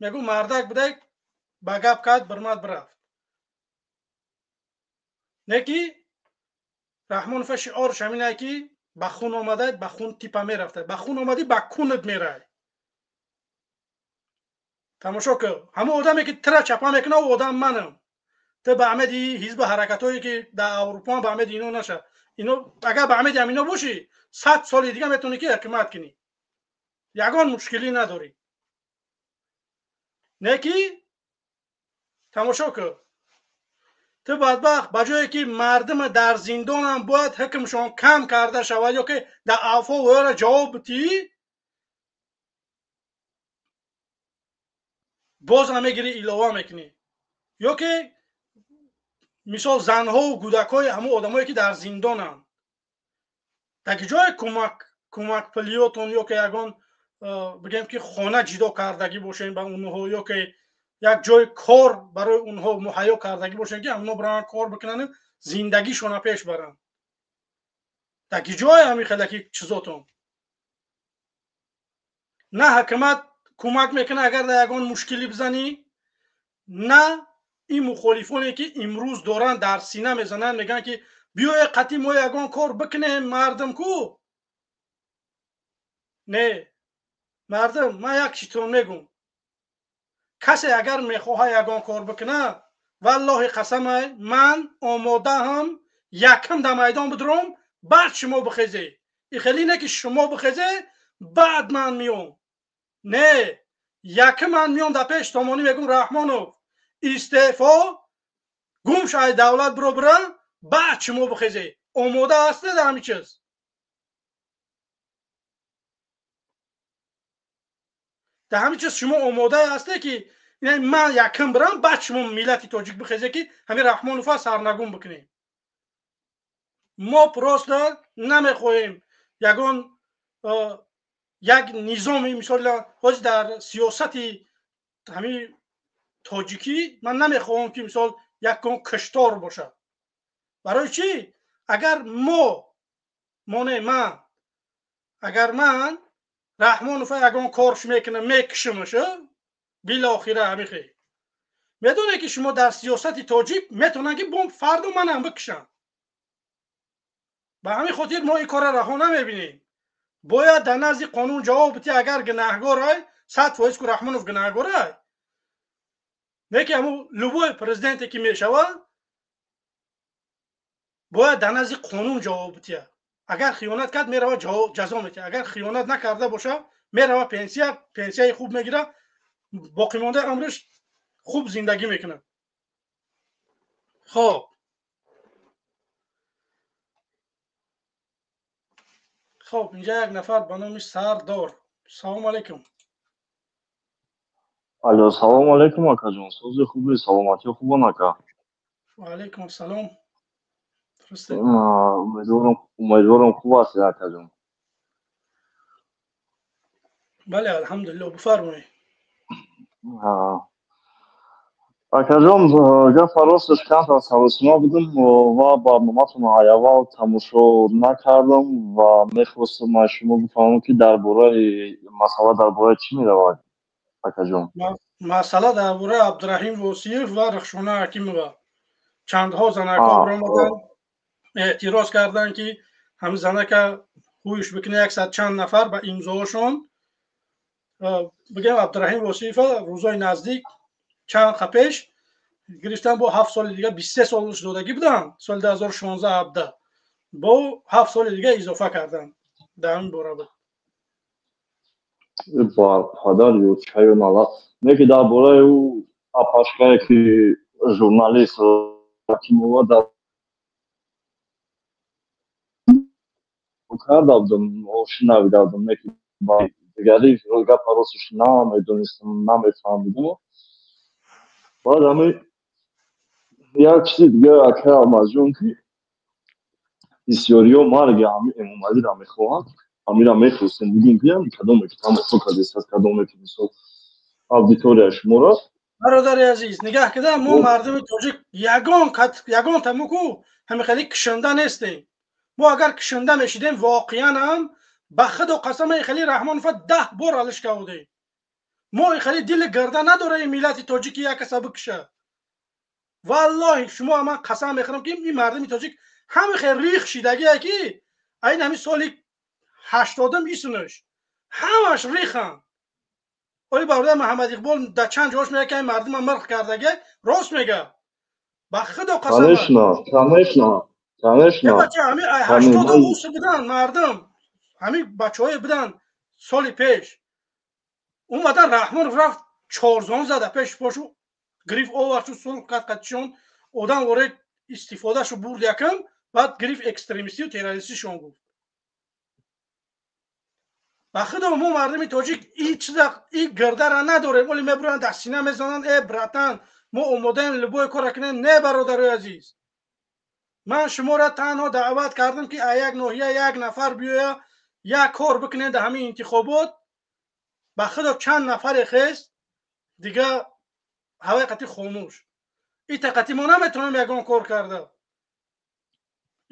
Мегӯм мардак будай, ба гап кард, бирмад бирафт. Не ки Раҳмонова шиорш ҳаминае ки ба хун омадай, ба хун типа мерафтай, ба хун омадӣ, ба кунат мерай. Тамошо кун, ҳамон одаме ки тира чапа мекунад, ӯ одам манам. Ту ба амеди ҳизби ҳаракатҳое ки дар Аврупо ба амеди ино наша. Ино агар ба амеди ҳамино бошӣ, 100 соли дига метавонӣ ки ҳукумат кунӣ. Ягон мушкилӣ надорӣ. Не ки тамошо кун, ту бадбахт, ба ҷое ки мардума дар зиндонам бояд ҳукмшон кам карда шавад ё ки дар афо ӯро ҷавоб битӣ, бозам мегирӣ илова мекунӣ. Ё ки мисол занҳову кӯдакҳои ҳамон одамое ки дар зиндонанд, дар ки ҷое кӯмакпулиётон ё ки ягон бигем ки хона ҷидо кардагӣ бошем ба онҳо, ё ки як ҷои кор барои онҳо муҳайё кардагӣ бошем ки ҳамонҳо бираванд кор бикунанд, зиндагишона пеш баранд. Дар ки ҷое ҳамин хелаки чизотон? На ҳукумат кӯмак мекунад агар дар ягон мушкилӣ бизанӣ, на ин мухолифоне ки имрӯз доранд дар сина мезананд, мегӯянд ки биёе қатъи мо ягон кор бикунем, мардум ку. Не, мардум, ман як чизтон мегӯм. Касе агар мехоҳад ягон кор бикунад, валлоҳи қасамай, ман омодаам якам дар майдон бидурам, баъд шумо бихезе. И хеле не ки шумо бихезе, баъд ман миём. Не, якам ман миём дар пеш сомонӣ мегӯм Раҳмонов истеъфо, гум шай давлат биро бира, баъд шумо бихезе. Омода ҳастед дар ҳамин чиз? Дар ҳамин чиз шумо омода ҳастед ки ман якам бирам, баъд шумо миллати тоҷик бихезе ки ҳамин Раҳмонова сарнагун бикунем? Мо просто намехоҳем ягон як низоми, мисол ҳозир дар сиёсати ҳамин тоҷикӣ ман намехоҳам ки мисол ягон киштор бошад. Барои чӣ? Агар мо не ман, агар ман Раҳмонова ягон корш мекунам, мекушамаш, билохира ҳамихе. Медонед ки шумо дар сиёсати тоҷик метавонанд ки бомб фардо манам бикушанд. Ба ҳамин хотир мо ин корро раҳо намебинем. Бояд дар назди қонун ҷавоб битӣ, агар гунаҳгорай, 100% ку Раҳмонов гунаҳгорай. Не ки ҳамун любой президенте ки мешавад, бояд дар назди қонун ҷавоб бития. Агар хиёнат кард, мерава ҷазо метиҳад. Агар хиёнат накарда бошад, мерава пенсия, пенсияи хуб мегирад, боқимондаи умраш хуб зиндагӣ мекунад. Хоб, хоб, инҷа як нафар ба номи Сардор. Салому алайкум. Алло, салому алайкум, акаҷон. Сози хуби, саломатиё хубон, ака? Ва алайкум ассалом. Умедворам хуб ҳастед, акаҷон. Бале, алҳамдулилло, бифармоед. Акаҷон, гапа росташ камтар саросима будам ва барноматонро аввал тамошо накардам ва мехостам аз шумо бифаҳмам ки дар бораи масъала дар бораи чӣ меравад, акаҷон? Масъала дар бораи Абдураҳим Восиев ва Рахшона Ҳакимова. Чандҳо занакҳо баромаданд, эътироз карданд, ки ҳамин занака ҳуйш бикунӣ, яксад чанд нафар ба имзоашон. Бигем, Абдураҳим Восиева рӯзои наздик чанд қа пеш гирифтан, бо 7 соли дига, 23 солш додагӣ буданд соли 2016 17, бо 7 соли дига изофа карданд. Дар ҳамин бора буд. Падар ё чаю нала не, ки дар бораи ӯ апашкае, ки журналист Ҳакимова дар карда будам, шинавида будам, не ки дигари гапа росташ намедонистам, намефаҳмидам. Баъд ҳами як чизи дига, акай Алмазҷон, ки бисёриҳо марги ҳами Эмомалиро мехоҳанд. Ҳамира мехостем бигӯм, ки ҳами кадоме ки тамошо кардест, кадоме ки, мисол, аудиторияи шуморо. Бародари азиз, нигаҳ кида, мо мардуми тоҷик ягон тамуку ҳами хеле кишанда нестем. Мо агар кишанда мешидем, воқеан ҳам ба худо қасам, хеле Раҳмонова 10 бор алиш кардем. Мо хеле дили гарда надорем, миллати тоҷики як каса бикиша. Валлоҳи, шумо ман қасам мехӯрам, ки ин мардуми тоҷик ҳами хел рих шидагие, ки айн ҳами соли 80-ум исунаш ҳамаш риханд. Оли бародар Муҳаммад Иқбол дар чанд ҷош мега, ки ин мардума мирх кардаге, рост мега, ба худо қасам. Конечно, конечно, конечно. Ҳами 80 ус будан мардум, ҳамин бачаҳое буданд соли пеш омадан. Раҳмонов рафт, чорзон зада пеши пошу гирифт, овард, сулҳ кард қатишон, одам воре истифодашу бурд якам, баъд гирифт экстремистию террористишон гуфт. Ба худо, мо мардуми тоҷик ин чиза, ин гирдара надорем. Оли мебуранд, дар сина мезананд: «Э, братан, мо омодаем любой кора кунем». Не, бародарои азиз, ман шуморо танҳо даъват кардам, ки а як ноҳия як нафар биёя, як кор бикунем дар ҳамин интихобот. Ба худо, чанд нафаре хест, дига ҳаваи қати хомӯш. Итақати мо наметавонем ягон кор карда.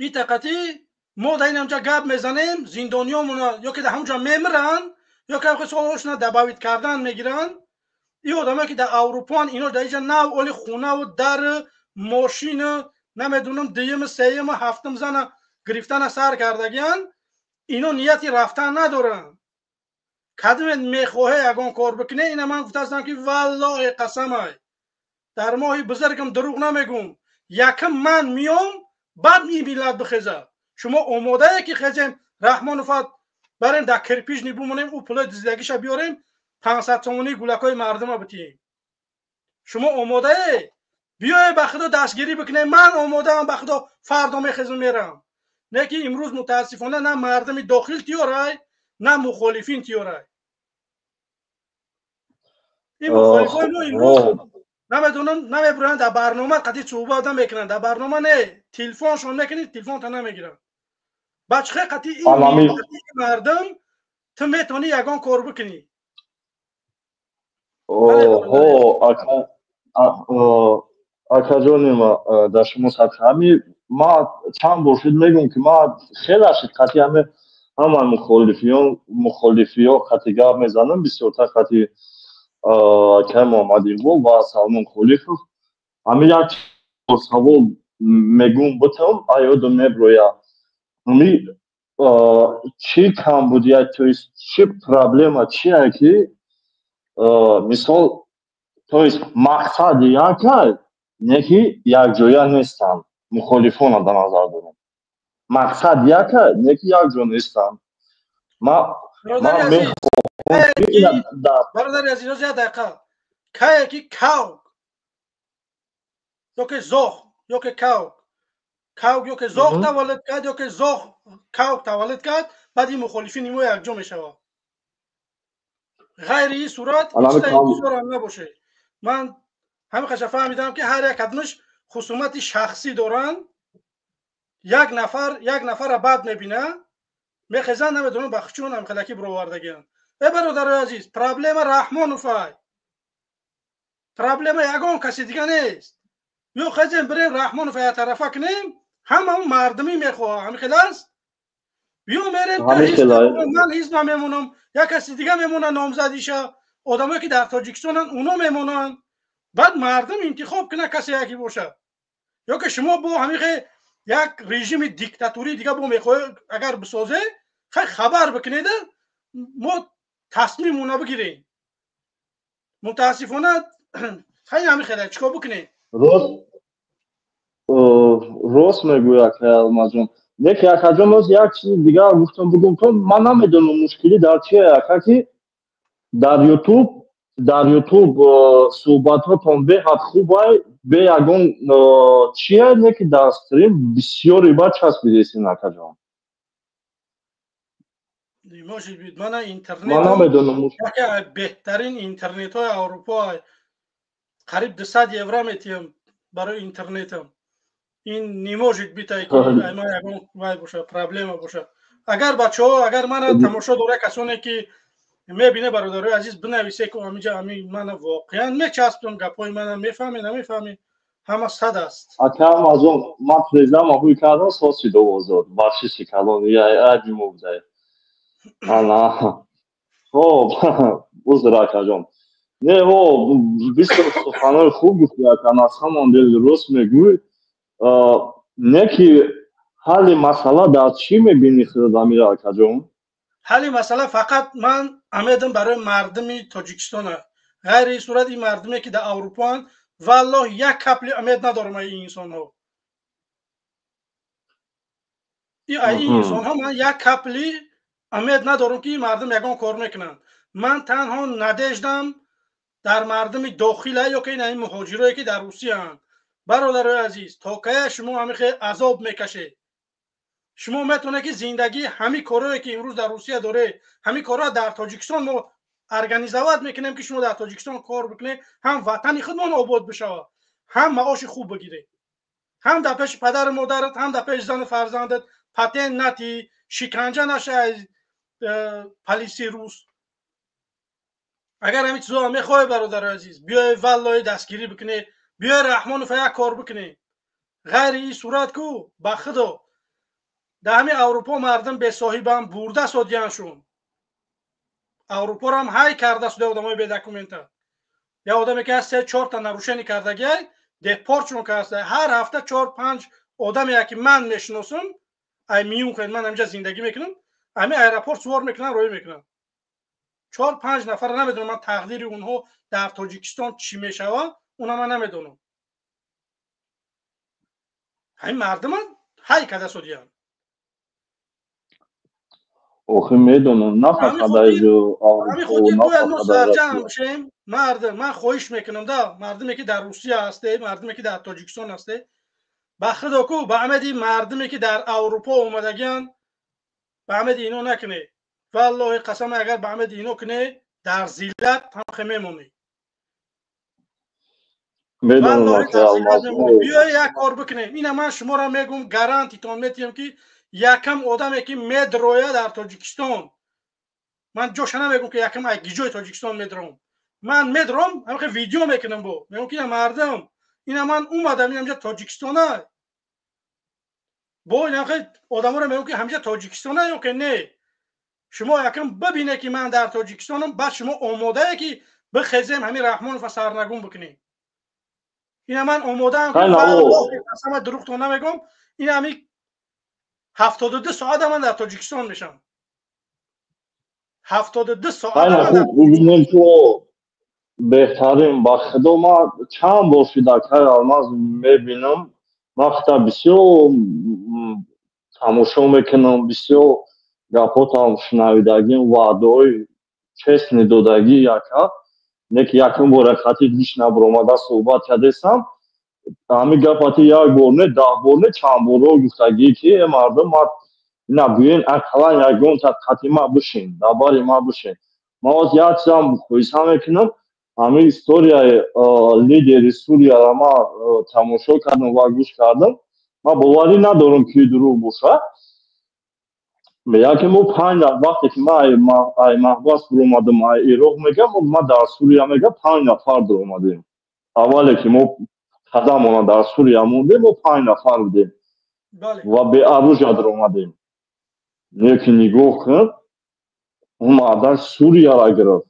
Итақати мо дар ин ҳамҷа гап мезанем, зиндониёмона ё ки дар ҳамҷа мемиранд, ё ки солҳошона добавить кардан мегиранд. Ин одамое ки дар Аврупоан, ино дар инҷа нав оли хонаву дар мошину намедонам дуюму сеюму ҳафтум зана гирифтана сар кардагиянд. Ино нияти рафтан надоранд. Кадоме мехоҳе ягон кор бикуне, ина ман гуфтаастам, ки валлоҳи қасамай, дар моҳи бузургам дурӯғ намегӯм, якм ман миём, баъд ин миллат бихезад. Шумо омодае, ки хезем, Раҳмонова барем, дар кирпичный бумонем, ӯ пулои дуздидагиша биёрем, 500 сомонии гулакҳои мардума битием? Шумо омодае? Биёе, ба худо, дастгирӣ бикунем. Ман омодаам, ба худо, фардо мехезм, мерам. Не ки имрӯз мутаассифона на мардуми дохил тиёрай, на мухолифин тиёрай. Ин мухолифои мо имрӯз намедонам, намебуранд, дар барнома қати суҳбат намекунанд, дар барнома не, телефоншон мекунӣ, телефонта намегиранд. Ба чӣ қати ин мардум ту метавонӣ ягон кор бикунӣ? Оҳо, акаҷони, дар шумо садқа, ҳами ма чанд бор шуд мегӯм, ки ма хеле шид қати ҳами ҳама мухолифиён, мухолифиё қати гап мезанам, бисёртар қати акай Муҳаммад Иқбол ва Салмон Холиқов. Ҳами як савол мегӯм, бутам аёдум меброя: ҳами чӣ камбудия, то есть чӣ проблема чия, ки мисол, то есть мақсад якай, не ки якҷоя нестанд? Мухолифона дар назар дорем. Мақсад якай, не ки якҷо нестанд. Бародари азиз, як дақиқа. Кае ки кавк ёки зоғ, ёки кавк ёки зоғ таваллуд кард, ёки зоғ кавк таваллуд кард, баъд ин мухолифини мо якҷо мешавад. Ғайри ин сурат интизорам набошед. Ман ҳамин қаша фаҳмидам, ки ҳар як кадмиш хусумати шахсӣ доранд. Як нафар як нафара бад мебина, мехезанд, намедонам ба чун ҳамхелакӣ бировардагианд. Э, бародарои азиз, проблема Раҳмоновай, проблема ягон каси дига нест. Ё хезем, бирем, Раҳмонова яктарафа кунем, ҳамаон мардумӣ мехоҳа, ҳамин хел аст. Биё, мерем, ман ҳизба мемонам, як каси дига мемона номзадиша, одамое ки дар Тоҷикистонанд, уно мемонанд, баъд мардум интихоб кунад касе яке бошад. Ё ки шумо бо ҳамихе як режими диктатурӣ дига бо мехоҳед агар бисозе, хай хабар бикунед, мо тасмимона бигирем. Мутаассифона хай ҳамин хеле чикор бикунем? Рост мегӯяд, акай Алмазҷон. Лекин, акаҷон, боз як чизи дигар гуфтам бугум, то ман намедонам, мушкилӣ дар чие, ака, ки дар Ютуб суҳбатҳотон беҳад хубай, бе ягон чие, не ки дар стрим бисёри ба часпидесин, акаҷон. Может быть, мана интернет Ман намедонам. Яке аз беҳтарин интернетҳои Аврупо, қариб 200 евро метиҳам барои интернетам. Ин не может быть, ки ман ягон вай боша, проблема боша. Агар бачаҳо, агар мана тамошо дора, касоне ки мебине, бародарои азиз, бинависе, ки ҳамиҷа ҳами мана воқеан мечаспам, гапҳои мана мефаҳме, намефаҳме, ҳама сад аст. Акам, аз он ман президам ҳуй кардам, соси довозод бахшиши калон аби мубзай ана. Хоб, узр, акаҷон. Не, о бисёр суханои хуб гуфти, акан, аз ҳамон дил рост мегӯй. Не ки ҳалли масъала дар чӣ мебинӣ худат, Амир акаҷон? Ҳалли масъала фақат ман умедам барои мардуми Тоҷикистона. Ғайри ин сурат ин мардуме ки дар Аврупоанд, валлоҳ, як капли умед надорам ай ин инсонҳо. Ин инсонҳо ман як капли умед надорам, ки ин мардум ягон кор мекунанд. Ман танҳо надежда м дар мардуми дохила ё ки ин муҳоҷирое ки дар Русияанд. Бародарои азиз, то кая шумо ҳамихе азоб мекашед? Шумо метавонед ки зиндагӣ, ҳамин корое ки имрӯз дар Русия доред, ҳамин корро дар Тоҷикистон мо организовать мекунем, ки шумо дар Тоҷикистон кор бикунед, ҳам ватани худмон обод бишавад, ҳам маоши хуб бигиред, ҳам дар пеши падару модарат, ҳам дар пеши зану фарзандат патент натӣ, шиканҷа наша аз полиси рус. Агар ҳамин чизоро мехоҳед, бародарои азиз, биёед, валлоҳи, дастгирӣ бикунед, биёед, Раҳмонов як кор бикунед. Ғайри ин сурат ку, ба худо, дар ҳамин Аврупо мардум бесоҳибам бурда содияншун. Аврупорам ҳай карда суда одамои бедокумент а. Я одаме ки се чорта нарушение кардагиай, депорт шун карда. Ҳар ҳафта чор панҷ одаме, ки ман мешиносам, ай Мюнхен, ман ҳаминҷа зиндагӣ мекунам, ҳамин аэропорт сувор мекунам, роҳӣ мекунам. Чор панҷ нафара намедонам ман, тақдири онҳо дар Тоҷикистон чӣ мешавад, уна ман намедонам. Ҳамин мардума ҳай карда содиянд. Охи, медонам, на фақат аз Бояд мо сарҷамъ бошем, мардум. Ман хоҳиш мекунам да мардуме ки дар Русия ҳасте, мардуме ки дар Тоҷикистон ҳасте, ба худо ку, ба умеди мардуме ки дар Аврупо омадагианд, ба умеди ино накунед. Валлоҳи қасам, агар ба умеди ино кунед, дар зиллат ҳамхе мемонӣ. Биёй, як кор бикунем. Ина ман шуморо мегум, гарантитон метиҳам, ки якам одаме ки медроя дар Тоҷикистон, ман ҷоша намегум, ки якам ай гиҷои Тоҷикистон медром, ман медром, ҳамхе видео мекунам, бо мегум, ки ина мардум, ина ман омадам, ина ҳамҷа Тоҷикистона. Бо инахе одаморо мегум, ки ҳамҷа Тоҷикистона ё ки не. Шумо якам бибине, ки ман дар Тоҷикистонам, баъд шумо омодае, ки бихезем, ҳамин Раҳмонова сарнагун бикунем. Ина ман омодаам, қасама, дурӯғтон намегум, ин ҳами 72 соата ман дар Тоҷикистон мешам, 72 соат. Беҳтарин, ба худо, ман чанд бор шида, акай Алмаз, мебинам, ман хата бисёр тамошо мекунам, бисёр гапотам шунавидагим, ваъдаҳои честный додагӣ, яка не ки якум бора хати гӯш набаромада суҳбат кардесам. Ҳамин гапати як бор не, 10 бор не, чанд борҳо гуфтагӣ, ки э мардум, ма ина гӯен, ақаллан ягонта қати ма бишин, дар бари ма бишин. Ман оз як чизам муқоиса мекунам. Ҳамин историяи лидери Сурияро ман тамошо кардам ва гӯш кардам. Ман боварӣ надорам, ки дурӯғ бошад. Мегӯяд, ки мо панҷ, вақте ки ман ай маҳбас биромадам, ай Ироқ, мегӯям, ман дар Сурия, мегӯям, панҷ нафар биромадем. Аввале ки мо қадамона дар Сурия мондем, мо панҷ нафар будем ва беоружие даромадем. Лекин нигоҳ кун, он мардак Сурияро гирифт.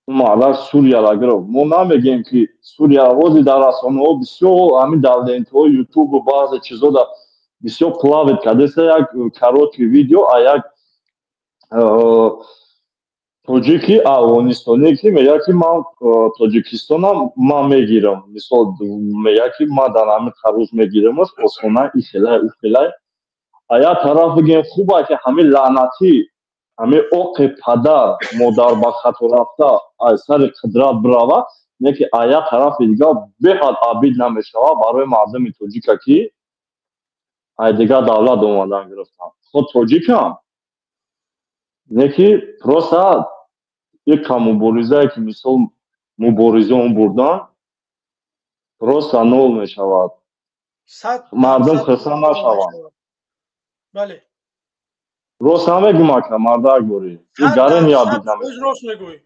Мардак Сурияра гирифт. Мо намегем, ки Сурия ҳозир дар расонаҳо бисёр, ҳамин дар лентаҳои Ютубу баъзе чизо да бисёр плавать кардеса як короткий видео а як тоҷики афғонистоние, ки мегӯяд, ки ман Тоҷикистонам ман мегирам. Мисол, мегӯяд, ки ман дар ҳамин қаруз мегирамаш осона, ихелай, ухелай. А як тараф бигем, хуба, ки ҳамин лаънатӣ, ҳамин оқи падар модар ба хато рафта аз сари қудрат бирава, не ки а як тарафи дигар беҳад обид намешавад барои мардуми тоҷика, ки ай дигар давлат омадан гирифтан. Худ тоҷикам, не ки просто ика муборизае, ки мисол муборизаон бурдан, просто нол мешавад. Мардум хирсан нашаванд. Бале. Рост намегум, ака, мардак борӣ. Рост мегӯй.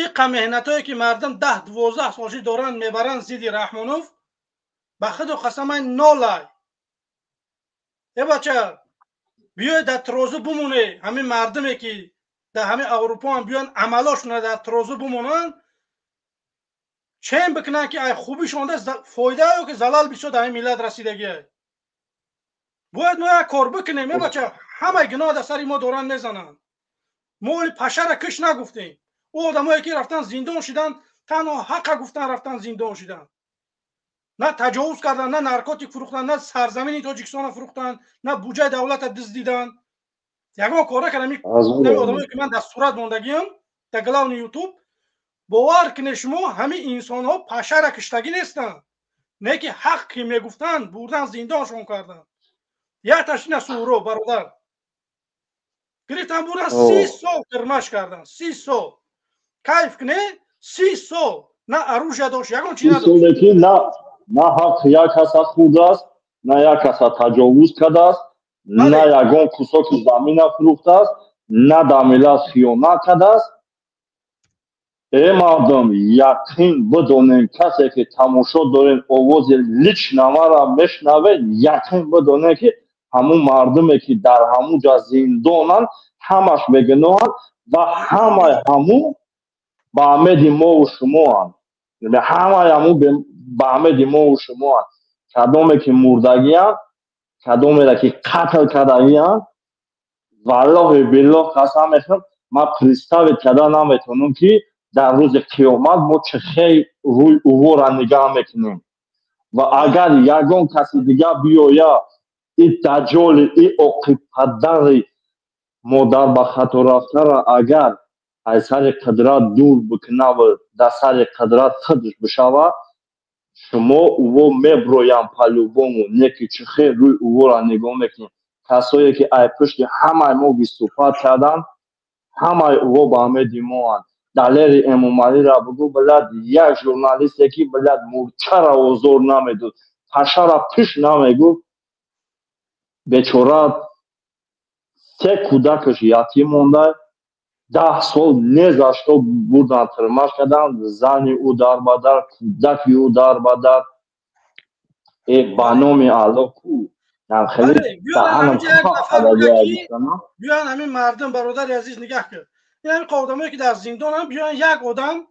Иқа меҳнатое, ки мардум 10-12 солши доранд, мебаранд зидди Раҳмонов, ба худу қасамай, нолай. Э бача, биёй дар трозу бумоне. Ҳамин мардуме, ки дар ҳамин Аврупоам, биён амалошона дар трозу бумонанд, чен бикунанд, ки ай хубишонда фоида ё ки залал бисёр дар ҳамин миллат расидагиай. Бояд мо як кор бикунем. Э бача, ҳамаи гуноҳ дар сари мо доранд мезананд. Мо оли пашара киш нагуфтем. Ӯ одамое, ки рафтан зиндон шидан, танҳо ҳаққа гуфтан рафтан зиндон шидан. На таҷовуз кардан, на наркотик фурӯхтан, на сарзамини Тоҷикистонро фурӯхтан, на буҷаи давлата дуздидан, ягон кор накардам. Одамое, ки ман дар сурат мондагиам дар главный Ютуб, бовар кунед шумо, ҳамин инсонҳо пашара киштагӣ нестанд, не ки ҳақ ки мегуфтанд, бурдан зиндоншон карданд. Якташ ина Суҳроб бародар гирифтан, бурдан, 30 сол кирмаш кардан, 30 сол. Кайф куне, 30 сол на оружия дошт, ягон чи надошт. На ҳақ як каса хӯрдааст, на як каса таҷовуз кардааст, на ягон кусоки замина фурӯхтааст, на дар миллат хиёнат кардааст. Э мардум, яқин бидонем, касе ки тамошо дорем, овози лично мара мешнавед, яқин бидонем, ки ҳамун мардуме, ки дар ҳамун ҷа зиндонанд, ҳамаш бегуноҳанд ва ҳамаи ҳамун ба умеди мову шумоанд. Ҳамаи ҳамун ба умеди мову шумоанд. Кадоме ки мурдагианд, кадомеро ки қатл кардагианд, валлоҳи биллоҳ қасам мехӯрам, ман представить карда наметавонам, ки дар рӯзи қиёмат мо чӣ хел рӯи увора нигаҳ мекунем. Ва агар ягон каси дигар биёя, и даҷоли, и оқибпадари модар ба хато рафтара агар аз сари қудрат дур бикунаву дар сари қудрат худш бишава, шумо уво меброям по-любому. Не ки чӣ хел рӯи увора нигоҳ мекунем? Касое, ки ай пушти ҳамаи мо выступать карданд, ҳамаи уво ба умеди моанд. Далери Эмомалиро бугӯ, блядь, як журналисте, ки, блядь, мурчара озор намедод, пашара пиш намегуфт, бечора се кӯдакаш ятим монда, 10 сол незашто бурдан тирмаш карданд, зани ӯ дар ба дар, кӯдаки ӯ дар ба дар. Э, ба номи Алло, ку? Биён ҳамин мардум, бародари азиз, нигаҳ кун, ин ҳамин одамое, ки дар зиндонам, биён як одам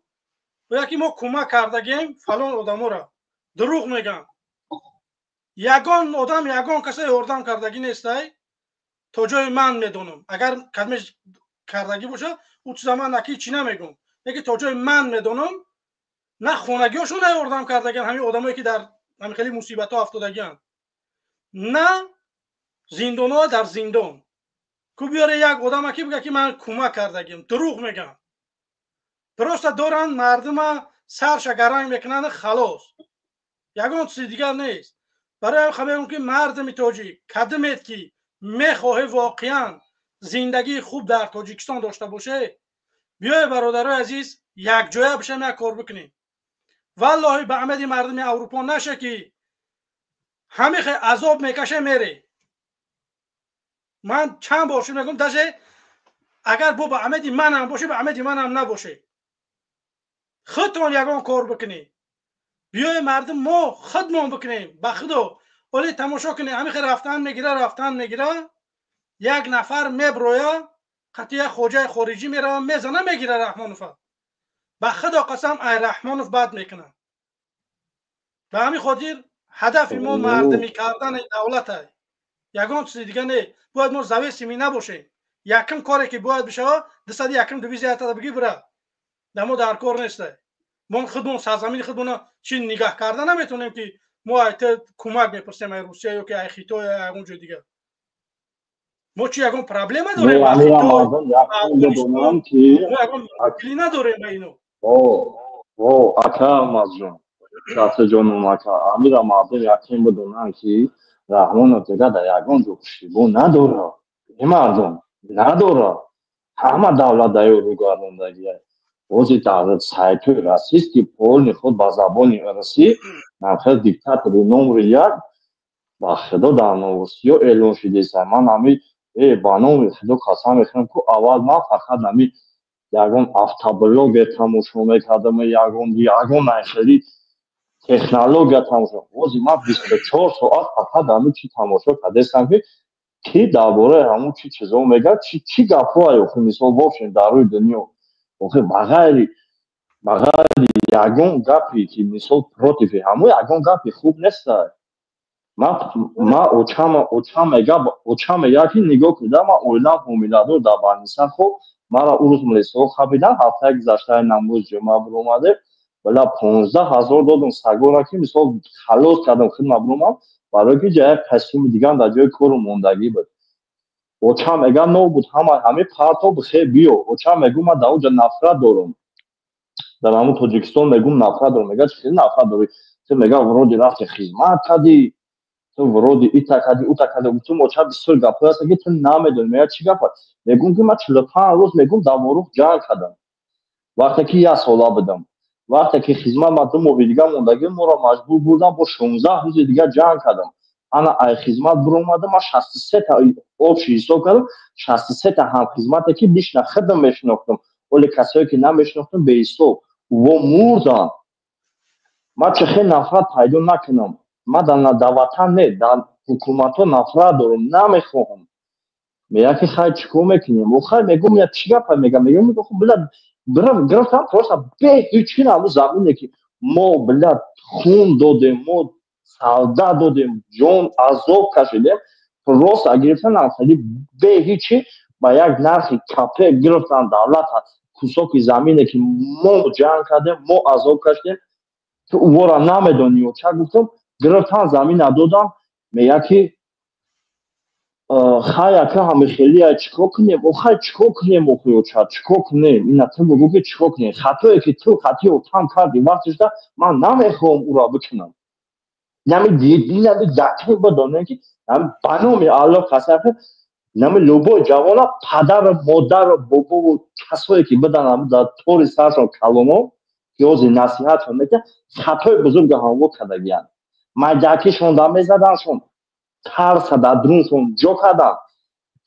бояд, ки мо кӯмак кардагем фалон одаморо. Дурӯғ мегӯям. Ягон одам ягон касе ёрдам кардагӣ нестай, то ҷои ман медонам. Агар кадмеш кардагӣ боша, ӯ чиза ман аки чӣ намегӯм, лекин то ҷои ман медонам, на хонагиҳошон на ёрдам кардагиан ҳамин одамое, ки дар ҳамин хеле мусибатҳо афтодагианд, на зиндонҳо. Дар зиндон ку биёре як одама, ки бига, ки ман кӯмак кардагим? Дурӯғ мегӯям. Просто доранд мардума сарша гаранг мекунанд, халос, ягон чизи дигар нест. Барои ҳам мегӯям, ки мардуми тоҷик, кадимед, ки мехоҳе воқеан зиндагии хуб дар Тоҷикистон дошта боше, биёе, бародарои азиз, якҷоя бишем, як кор бикунем. Валлоҳи, ба умеди мардуми Аврупо наша, ки ҳамихе азоб мекаше, мере. Ман чанд бор шуд мегӯм, даже агар бо ба умеди манам боше, ба умеди манам набоше, худтон ягон кор бикунед. Биёе, мардум, мо худмон бикунем. Ба худо, оли тамошо кунед, ҳамихе рафтан мегира, рафтан мегира, як нафар меброя, қатъия хоҷаи хориҷӣ мерава, мезана, мегира Раҳмонова. Ба худо қасам, ай Раҳмонов бад мекунам. Ба ҳамин хотир ҳадафи мо мардумӣ кардани давлата, ягон чизи дига не. Бояд мо зависимый набошем. Якум коре ки бояд бишавад, 201-м дивизията бигӣ, бира, да мо дар кор неста. Мо худмон сарзамини худмона чи нигаҳ карда наметонем, ки мо ай кӯмак мепурсем ай Русия ё ки ай Хитой, ягон ҷои дигар. Мо чи ягон проблема дорем? Ягон надорем ба ино. Ака Алмазҷон, ҷоном, ака, амира мардум яқин бидонанд, ки Раҳмонов дига дар ягон ҷо пуштибон надорад. Е мардум надорад, ҳама давлат дар ё рӯгардондагия. Ози дар сайтҳои российский полный худ ба забони русӣ нархи диктатори номри як, ба худо, дар новостиё эълон шудеса. Ман ҳами ба номи худо қасам мехӯрам, ку аввал ман фақат ҳами ягон автоблогер тамошо мекардам, ягон найхели технология тамошо. Ози ман 24 соат фақат ҳами чи тамошо кардестам, ки дар бораи ҳамун чи чизо мегӯяд, чи гапҳое. Охи, мисол, бошем дар рӯи дунё, охи, ба ғайри ягон гапе ки, мисол, против ҳамун ягон гапи хуб неста. Ма очам мега, ки нигоҳ кунда, ман оилам ҳомиладор, дар больница. Хоб, мара ӯ рӯз милисҳо хабидан. Ҳафтаи гузаштаи намоз ҷумъа биромаде, вала 15 000 додум сагора, ки, мисол, халос кардам, хидма биромам, барои ки ҷа як костюми дигар дар ҷои кору мондагӣ буд. Очам мега, нобуд ҳама ҳами парто, бихе биё. Очам мегӯ, ман дар онҷа нафрат дорум, дар ҳамун Тоҷикистон, мегӯм, нафрат дорум. Мега, чӣ хеле нафрат дорӣ ту? Мега, вроде рафти хизмат кардӣ ту, вроде ита кардӣ, ута кардӣ. Гуфтум, оча, бисёр гапҳое ҳаста, ки ту намедонӣ. Мега, чӣ гапа? Мегӯм, ки ман 45 рӯз, мегӯм, дар Ворух ҷанг кардам, вақте ки як сола будам. Вақте ки хизмат ма 2 моҳи дигар мондагӣ, моро маҷбур бурдам, бо 16 рӯзи дигар ҷанг кардам. Ана ай хизмат биромадам, ман 63-та общий ҳисоб кардам, 63-та ҳамхизмате, ки лично худам мешинохтам, оле касое ки намешинохтам, беҳисоб во мурданд. Ман чӣ хел нафрат пайдо накунам? Ман дар ватан не, дар ҳукуматҳо нафрат дорам, намехоҳам. Мега, ки хай, чӣ кор мекунем? Хай, мегӯм, я чӣ гапа? Мега, мегӯм, била, гирифтам просто бе ҳеҷ ҳамун замине, ки мо, била, хун додем, мо савда додем, ҷон азоб кашидем, просто гирифтан, хеле бе ҳечи ба як нархи капе гирифтан давлата, кусоки замине, ки мо ҷанг кардем, мо азоб кашидем. Ту увора намедонӣ, ча гуфтам, гирифтан, замина додам. Мега, ки хай, ака, ҳами хелия чӣ кор кунем? О, хай, чӣ кор кунем? Охи, оча, чӣ кор кунем? Ина ту бугӯ, ки чӣ кор кунем? Хатое ки ту хати отам кардӣ вақтишда, ман намехоҳам ӯро бикунам. Нами нами яқин бидонем, ки ба номи Аллоҳ қасам, нами любой ҷавона, падару модару бобову касое ки биданам, дар тори саршон каломо, ки ҳозир насиҳатшон мекунад, хатои бузурга ҳамво кардагиянд. Майдакишон да мезаданшон, тарса дар дуруншон ҷо кардан,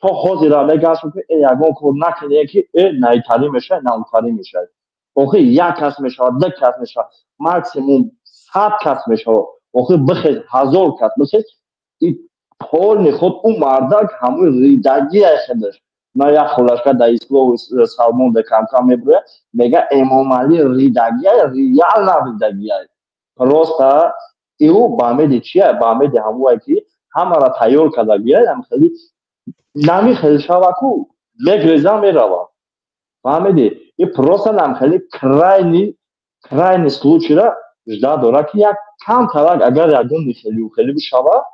то ҳозира мегаштон, ки э ягон кор накунем, ки э наитарӣ мешавад, наутарӣ мешавад. Охир як кас мешавад, ду кас мешавад, максимум 100 кас мешавад. Охир бихез, 1000 кас бихез, полный худ ӯ мардак ҳамун ридагия худаш. На як холашка дар ислоҳу Салмон де камкам мебурӯяд, мега, Эмомалӣ ридагия, реально ридагия. Просто ӯ ба умеди чия? Ба умеди ҳамое, ки ҳамаро тайёр кардагия, хеле нами хел шаваку мегреза, мерава. Фаҳмидӣ? И просто нам хеле крайний случайра жда дора, ки як камтарак агар ягон хелю хеле бишава,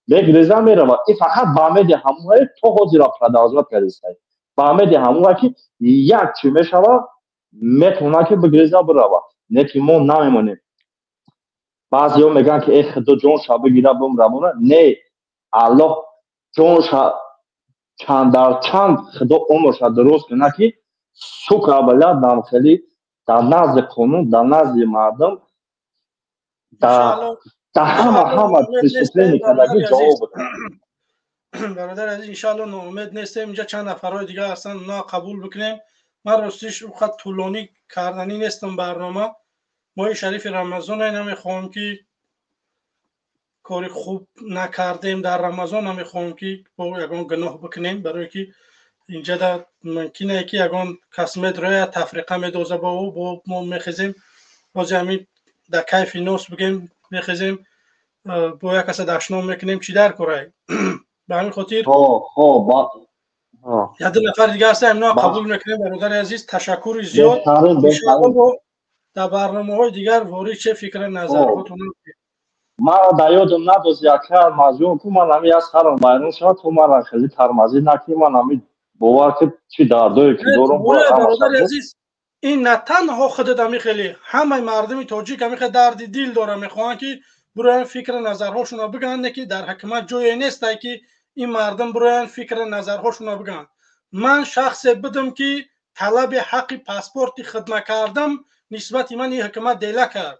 мегреза, мерава. И фақат ба умеди ҳамое то ҳозира продолжать кардистай, ба умеди ҳамое, ки як чӣ мешава, метавона, ки бигреза, бирава. Не ки мо намемонем. Баъзеҳо мегӯянд, ки э, худо ҷонша бигира, бимравона. Не, Аллоҳ ҷонша чандар чанд, худо умрша дуруст кунад, ки сука, била, дамхелӣ дар назди қонун, дар назди мардум, дар ҳама преступление кардагӣ ҷавоб бидад. Бародар азиз, иншаалло ноумед нестем. Инҷа чанд нафарҳои дигар ҳастанд, на қабул бикунем. Ман ростиш қад тӯлонӣ карданӣ нестам барнома. Моҳи шарифи Рамазон, намехоҳам, ки кори хуб накардем дар Рамазон, намехоҳам, ки бо ягон гуноҳ бикунем, барое ки Инҷа да мумкине ки ягон кас медроя, тафриқа медоза бо ӯ, бо мо мехезем. Ҳозир ҳамин да кайфи нос бигем, мехезем, бо як каса дашном мекунем, чӣ дар корай? Ба ҳамин хотир як ду нафар дига ҳаста, ҳамино қабул мекунем. Бародари азиз, ташаккури зиёд. Иншоалло дар барномаҳои дигар ворид че, фикри назарҳотон. Мара дар ёдам надози, ака Маҷнун, ку ман ҳами як сарам вайрон шавад, ту мара хеле тармазӣ накунӣ. Ман ҳами бовар ки чӣ дардое ки дорам. Бародари азиз, ин на танҳо худат, ами хеле ҳамаи мардуми тоҷик ами хеле дарди дил дорад, мехоҳанд ки бироянд, фикри назарҳошонро бигӯянд, не ки дар ҳукумат ҷое нестай ки ин мардум бироянд, фикри назарҳошонро бигӯянд. Ман шахсе будам ки талаби ҳаққи паспорти хидмат кардам, нисбати ман ин ҳукумат дела кард.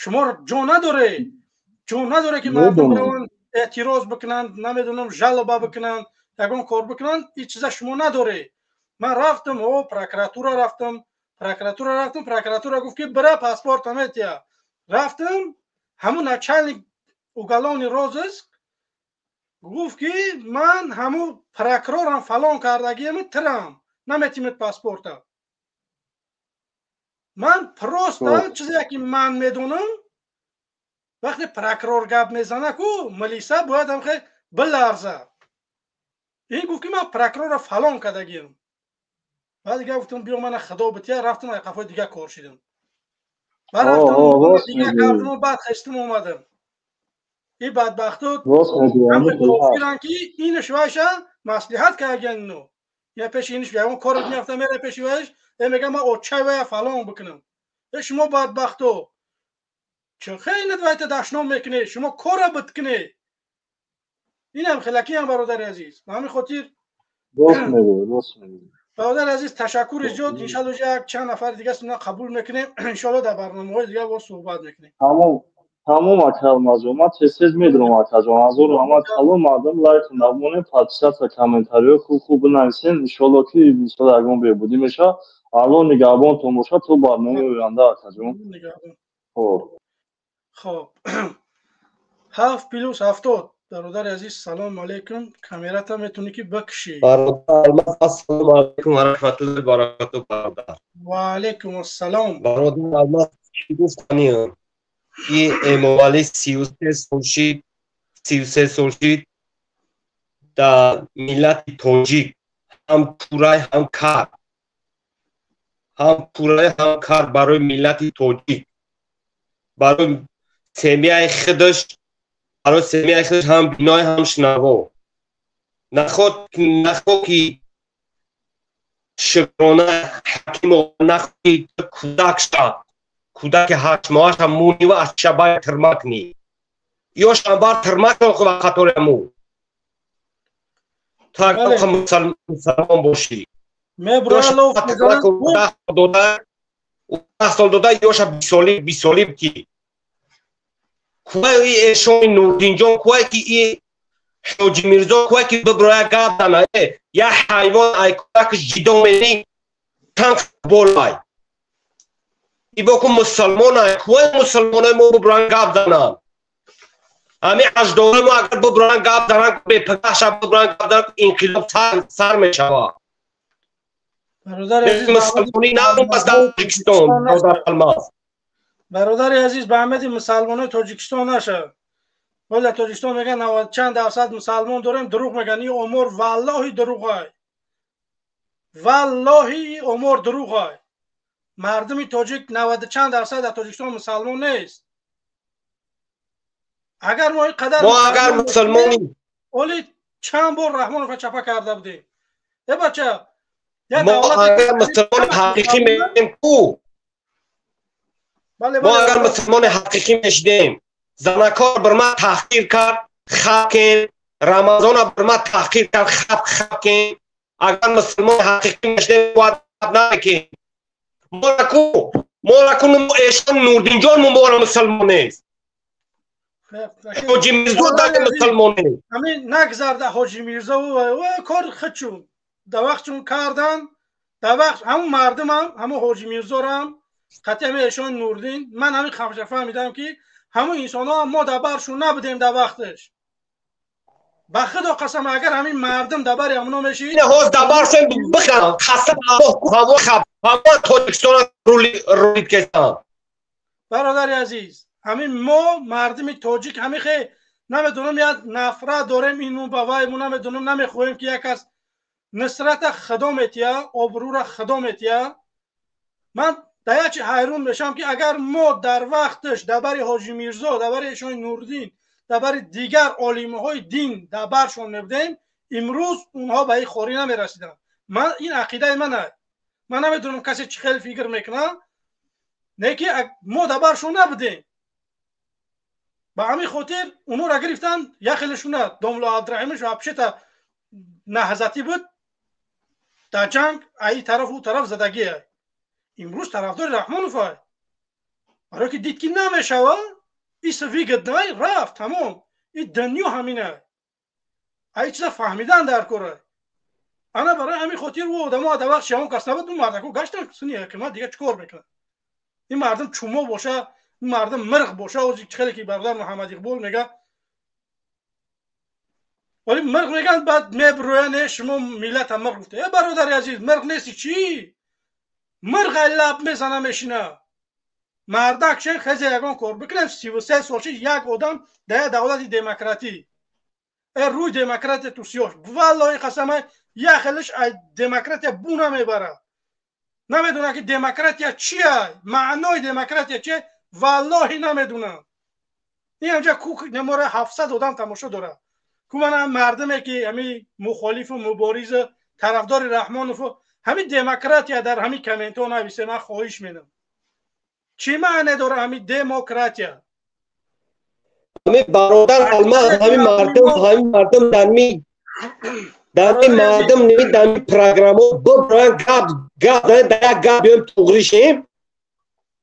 Шумо ҷо надоре, ҷо надоре ки мардум бираванд, эътироз бикунанд, намедонам, жалоба бикунанд, ягон кор бикунанд. Ин чиза шумо надоре. Ман рафтам о прокуратура рафтам, прокуратура рафтам, прокуратура гуфт ки бира, паспорта метия. Рафтам, ҳамун начальник уголовный розыск гуфт ки ман ҳамун прокурорам, фалон кардагиами тирам, наметимед паспорта. Ман просто чизе ки ман медонам, вақте прокурор гап мезана ку, милиса бояд ҳамхе биларза. Ин гуфт ки ман прокурора фалон кардагиам. Баъд дига гуфтам, биё, мана худо бития. Рафтам, қафои дига кор шидам. Баъд рафтам, дига кардам, баъд хештам, омадам. И бадбахто кофиран ки инаш вайша маслиҳат кардан, ино я пеши иниш ягон корот меафта, мера пеши вайш, э мега ман очай вая фалон бикунам. Э, шумо бадбахто чӣ хеле вайта дашном мекунед? Шумо кора биткунед. Инам хелакиам, бародари азиз, ба ҳамин хотир, бародари азиз, ташаккури зиёд. Иншалло як чанд нафари дига сина қабул мекунем, иншалло дар барномаҳои дигар боз суҳбат мекунем. Тамом, тамом, ака Маҷнун, ман тез-тез медурам. Акаҷон, ҳазору раҳмат калом. Мардум лайк набонем, подписаться, комментариҳои хуб хуб бинависем. Иншолло ки мисол ягон беҳбудӣ мешавад. Алло нигаҳбонтон бошад то барномаи оянда, акаҷон. Хоб, хоб, 7+70. Бародари азиз, салому алейкум. Камерата метавонӣ ки бикшӣ. Бародар, ассалому алайкум ва раҳматуллоҳи баракатуҳ, бародар. Ва алайкум ассалом. Бародар Алмаз, чӣ гуфтаниям ки Эмомалӣ 33 сол шид, 33 сол шид, дар миллати тоҷик ҳам кӯрай, ҳам кар, ҳам кӯрай, ҳам кар. Барои миллати тоҷик, барои семьяи худаш, барои семьяи худаш ҳам биной, ҳам шунаво. Наход, нахо ки Шукрона Ҳакимо, нахо ки кӯдак шав, кӯдаки 8 моҳаша мунива аз шабаи тирма кунӣ ё шамбар тирма кун қатори аму ту, агар мусалмон бошӣ. 10 сол дода ёша бисоли бисоли ки куай эшони Нурдинҷон, куай ки и Ҳоҷи Мирзо, куай ки биброя гап зана? Э, я ҳайвон, ай кӯдакш ҷидо мени танк болай ибоку мусалмонай. Куай мусалмонои мо биброян гап зананд? Ҳами аҷдои мо агар биброян гап зананд, бепагаша биброян гап зананд, инқилоб сар мешавад. Мусалмонӣ набуд дар Тоҷикистон, бародар Алмаз. Бародари азиз, ба ҳамади мусалмонои Тоҷикистон наша. Ҳол дар Тоҷикистон мегӯян навад чанд дарсад мусалмон дорем, дурӯғ мегӯян. Ин омор валлоҳи дурӯғай, валлоҳи омор дурӯғай. Мардуми тоҷик наваду чанд дарсад дар Тоҷикистон мусалмон нест. Агар мо ин қадар мо агар мусалмони оли чанд бор Раҳмонова чапа карда будем, э бача. Мо агар мусалмони ҳақиқӣ мешудем ку, мо агар мусалмони ҳақиқӣ мешудем, занакор бар ма таҳқир кард, хапкем, Рамазона бар ма таҳқир кард, хап хапкем. Агар мусалмони ҳақиқӣ мешудем, бояд намекем. Мораку, мораку, эшон Нурдинҷон мубора мусалмон нест, Ҳоҷи Мирзо даги мусалмон нест. Ҳамин нагзарда Ҳоҷи Мирзо кор хичун да вақтчун кардан, да вақт ҳамун мардумам, ҳамун Ҳоҷи Мирзорам қатъи ҳамин эшон Нурдин. Ман ҳамин хафша фаҳмидам ки ҳамун инсонҳо мо дар баршон набудем дар вақташ. Ба худо қасам, агар ҳамин мардум дар бари ҳамуно мешид, ҳоз дар баршон бихарам, қасам Аллоҳ, ҳаво ҳаво Тоҷикистон рулит кесам. Бародари азиз, ҳамин мо мардуми тоҷик ҳамихе намедонам, як нафрат дорем ину ба вай, мо намедонам, намехоҳем ки як кас нусрата худо метия, обрӯра худо метия. Ман дар як чи ҳайрон мешавам, ки агар мо дар вақташ дар бари Ҳоҷи Мирзо, дар бари Эшони Нурдин, дар бари дигар олимҳои дин дар баршон мебудем, имрӯз онҳо ба ин хорӣ намерасиданд. Ман ин ақидаи ман аст. Ман намедонам касе чӣ хел фикр мекунад, не ки мо дар баршон набудем. Ба ҳамин хотир онҳоро гирифтанд, як хелешуна домло Абдураҳимш вообще-то наҳзатӣ буд, дар ҷанг аи тараф ӯ тараф задагие. Имрӯз тарафдори Раҳмонов ай, барое ки дид ки намешава, ис выгодно рафт, тамом. И дунё ҳамина ай чиза фаҳмидан дар кора. Ана барои ҳамин хотир ӯ одамо дар вақт шавон кас набуд, мардако гаштан сини ҳакимат дига чӣ кор мекунад? Ин мардум чумо боша, ин мардум мирғ боша, ози хеле ки бародар Муҳаммад Иқбол мега, вале мирғ меган, баъд меброя, не шумо миллата мирғ гуфта. Э бародари азиз, мирғ нести чӣ? Мирғ ай лаб мезана мешина. Мардак шен хезе ягон кор бикунем, 33 сол шид як одам дар як давлати демократӣ. Э рӯи демократия ту сиёш. Валлоҳи қасам, як хелиш ай демократия бу намебарад. Намедонад ки демократия чия, маънои демократия чия, валлоҳи намедонам. Ин ҳамҷа ку немора 700 одам тамошо дорад. Ку мана мардуме ки ҳами мухолифу муборизу тарафдори Раҳмонову ҳамин демократия дар ҳамин комментҳо нависе, ман хоҳиш менам. Чӣ маъне дора ҳамин демократия? Ҳамин бародар Алмаз, ҳамин мардум, ҳамин мардум дарми мардум ними дарми программо биброян, гап гап дар як гап биёем туғри шем,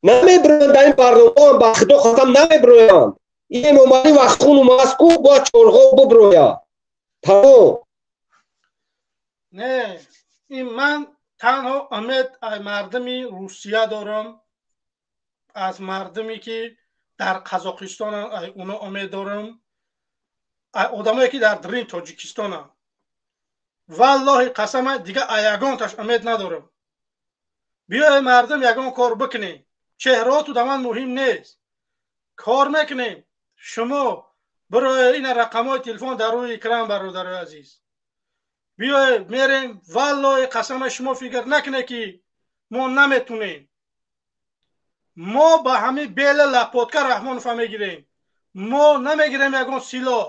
намеброянд дар ин барномаҳо, ба худо хостам намеброянд. Ин Эмомалӣ вақт хун омааст ку, бояд чорғо биброяд. Тамом. Не, ин ман танҳо умед аз мардуми Русия дорам, аз мардуме ки дар Қазоқистон, оно умед дорам, одамое ки дар дарини Тоҷикистонанд. Валлоҳи қасам, дига ягонташ умед надорам. Биёй мардум ягон кор бикунем. Чеҳраоту да ман муҳим нест. Кор мекунем. Шумо бирои ина рақамҳои телефон дар рӯи экран, бародарои азиз. Биёй мерем, валлоҳи қасам, шумо фикр накунед ки мо наметунем. Мо ба ҳамин бела лапотка Раҳмонова мегирем. Мо намегирем ягон силоҳ.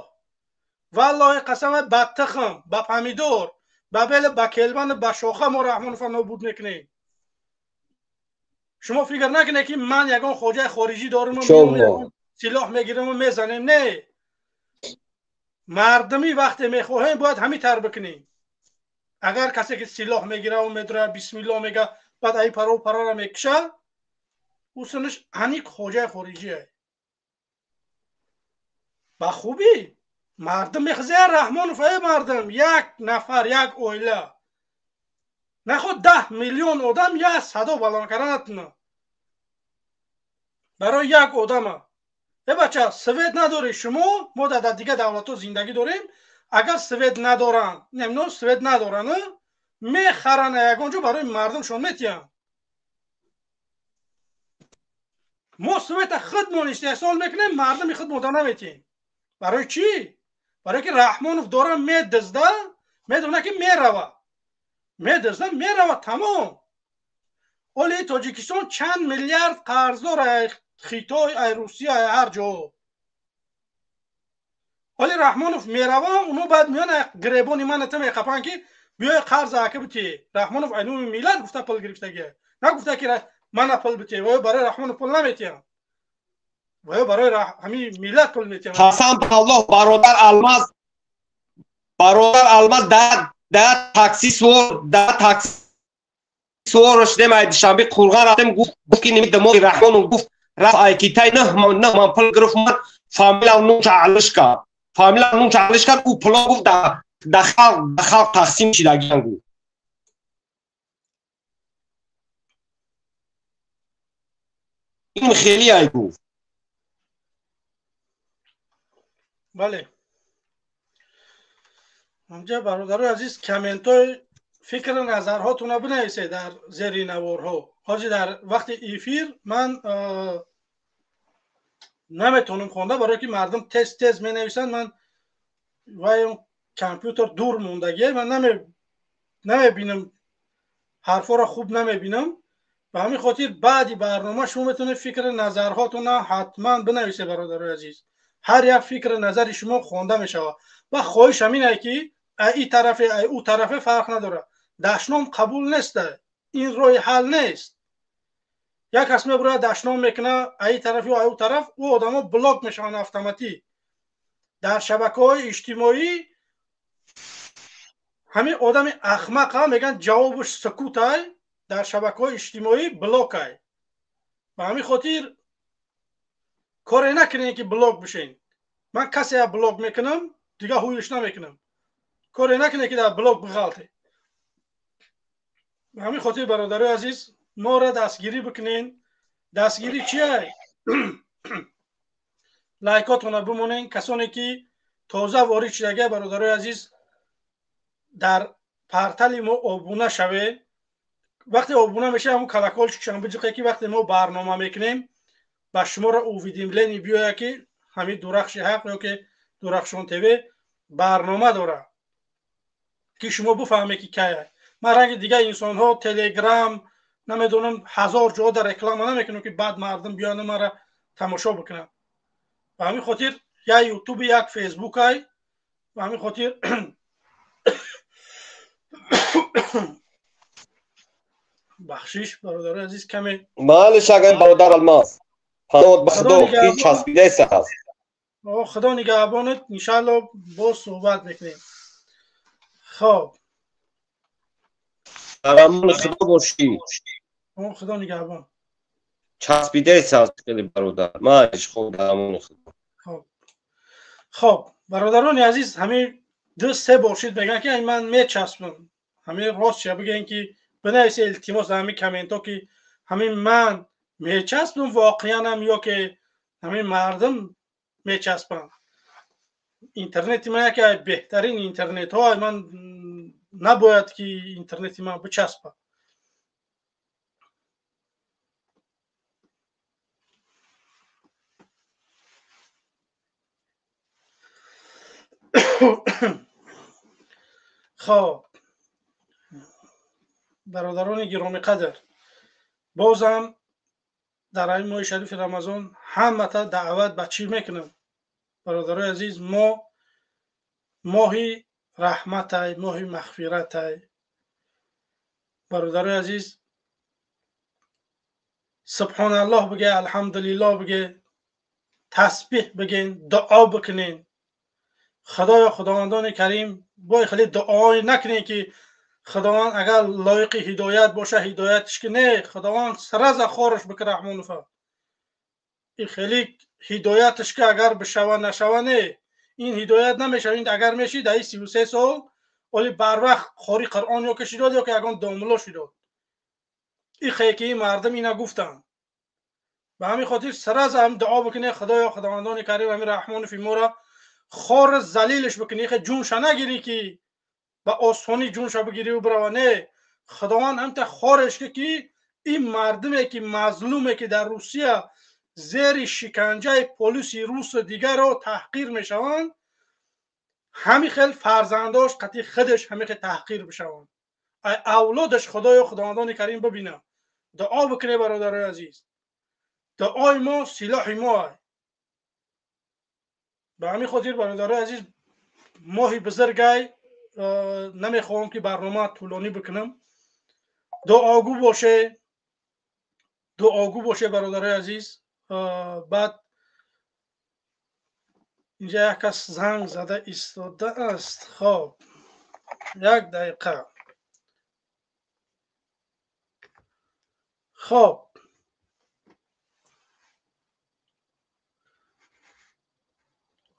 Валлоҳи қасам, ба тухм, ба помидор, ба бела, ба келбан, ба шоха мо Раҳмонова нобуд мекунем. Шумо фикр накунед ки ман ягон хоҷаи хориҷӣ дорам, силоҳ мегирам ва мезанем. Не, мардумӣ вақте мехоҳем бояд ҳамин тар бикунем. Агар касе ки силоҳ мегира ва медура, бисмиллоҳ мега, баъд ай паро парора мекуша, ӯ синиш аниқ хоҷаи хориҷие. Ба хубӣ мардум мехзея Раҳмонов. Эй мардум, як нафар, як оила наход 10 миллион одам як садо баланд карда натунад барои як одама. Э бача, свет надорӣ шумо, мо дар дигар давлатҳо зиндагӣ дорем. Агар свет надоранд, немно свет надоранд, мехаранд ягон ҷо барои мардумшон метиҳанд. Мо света худмон истеҳсол мекунем, мардуми худмон да наметиҳем. Барои чӣ? Барои ки Раҳмонов дора медизда, медона ки мерава. Медизда, мерава, тамом. Оли Тоҷикистон чанд миллиард қарздор ай Хитой, ай Русия, ай ҳар ҷо. Оли Раҳмонов мерава, оно баъд меён гиребони мана та меқапанд ки биёй қарз ака битӣ. Раҳмонов ай номи миллат гуфта пул гирифтагия. Нагуфта ки мана пул битӣ, ва барои Раҳмонов пул наметиҳам. Ва барои ҳамин миллат пул метиҳам. Қасам ба Аллоҳ, бародар Алмаз, бародар Алмаз, дар такси сувор, дар такси сувор шудем, ай Душанбе Қурғон рафтем, гуфт ки ними дамои Раҳмонов гуфт рафт ай Китай, 9 ман пул гирифт, ман фамилам нум чалиш кард. Фамилам нум чалиш кард, ӯ пуло гуфт дар халқ тақсим шидагиан гуфт. Ин хеле ай гуфт. Бале. Онҷа бародарои азиз, комментҳои фикру назарҳотонро бинависед дар зери наворҳо. Ҳозир дар вақти эфир ман наметавонам хонда, барое ки мардум тез тез менависанд. Ман вай компютер дур мондагие, ман намебинам, ҳарфҳоро хуб намебинам. Ба ҳамин хотир баъди барнома шумо метавонед фикру назарҳотонро ҳатман бинависед, бародарои азиз. Ҳар як фикру назари шумо хонда мешавад ва хоҳиш ҳамин ае ки ай тарафе ай ӯ тарафе фарқ надорад, дашном қабул нест, ин роҳи ҳал нест. Як кас мебурад дашном мекунад ай тараф ё ай ӯ тараф, ӯ одамо блок мешаванд автоматӣ. Дар шабакаҳои иҷтимоӣ ҳамин одами ахмақа мегӯянд ҷавобаш сукутай, дар шабакаҳои иҷтимоӣ блокай. Ба ҳамин хотир коре накунед ки блок бишен. Ман касея блок мекунам, дигар ҳуйш намекунам. Коре накунед ки дар блок биғалте. Ба ҳамин хотир бародарои азиз, моро дастгирӣ бикунен. Дастгирӣ чия? Лайкотонро бимонен. Касоне ки тоза ворид шудагия, бародарои азиз, дар портали мо обуна шавед. Вақте обуна мешавед, ҳамун колокольчикшам биҷиқе ки вақте мо барнома мекунем ба шуморо уведомление биёяд ки ҳамин Дурахши Ҳақ ё ки Дурахшон ТВ барнома дорад, ки шумо бифаҳмед ки кай. Ман ранги дигар инсонҳо Телеграм намедонам ҳазор ҷо дар реклама намекунам ки баъд мардум биёянд маро тамошо бикунанд. Ба ҳамин хотир як Ютуб, як Фейсбук ай. Ба ҳамин хотир бахшиш бародарои азиз, каме Малиш агар бародар Алмаз паноҳ ба Худо ки часпидааст. Худо нигаҳбонат, иншаалло боз суҳбат мекунем. Хоб, дар амони Худо бошӣ. Худо нигаҳбон. Часпидааст хеле бародар. Малиш, хуб, дар амони Худо. Хоб, хоб бародарони азиз, ҳамин 2-3 бор шид мегӯянд ки ман мечаспам. Ҳамин рост чия бигӯем ки бинависе илтимос дар ҳамин комментҳо ки ҳамин ман мечаспам воқеанам ё ки ҳамин мардум мечаспанд. Интернети ман яке аз беҳтарин интернетҳо, ман набояд ки интернети ман бичаспад. Хоб бародарони гиромиқадр, бозам дар ҳамин моҳи шарифи Рамазон ҳамата даъват ба чӣ мекунам? Бародарои азиз, мо моҳи раҳматай, моҳи мағфиратай. Бародарои азиз, субҳоналлоҳ биге, алҳамдулиллоҳ биге, тасбиҳ бигин, дуо бикунен. Худоё Худовандони Карим, бой хеле дуое накунен ки Худованд агар лоиқи ҳидоят боша ҳидоятш ки не, Худованд сразу хорш бикунад Раҳмонова. Ин хеле ҳидоятш ки агар бишава нашава не, ин ҳидоят намешава. Ин агар меши дар 33 сол оли барвақт қори Қуръон ё ки шидод ё ки ягон домулло шидод. Ин хе ки мардум ина гуфтанд. Ба ҳамин хотир сразу ҳам дуо бикунед, Худоё Худовандони Карим ҳамин Раҳмонов моро хор залилш бикунӣ, хе ҷунша нагирӣ ки ба осонӣ ҷунша бигирӣ бирава, не. Худованд ҳамта хореш ки ин мардуме ки мазлуме ки дар Русия зери шиканҷаи полиси русу дигарро таҳқир мешаванд, ҳамин хел фарзандош қатъи худаш ҳамин хел таҳқир бишаванд. Ай авлодаш Худоё Худовандони Карим бибина. Дуо бикунед бародарои азиз. Дуои мо силоҳи мо. Ба ҳамин хотир бародарои азиз, моҳи бузургай, намехоҳам ки барнома тӯлонӣ бикунам. Дуогӯ боше, дуогӯ боше бародарои азиз. Баъд инҷа як кас занг зада истодааст. Хоб, як дақиқа. Хоб,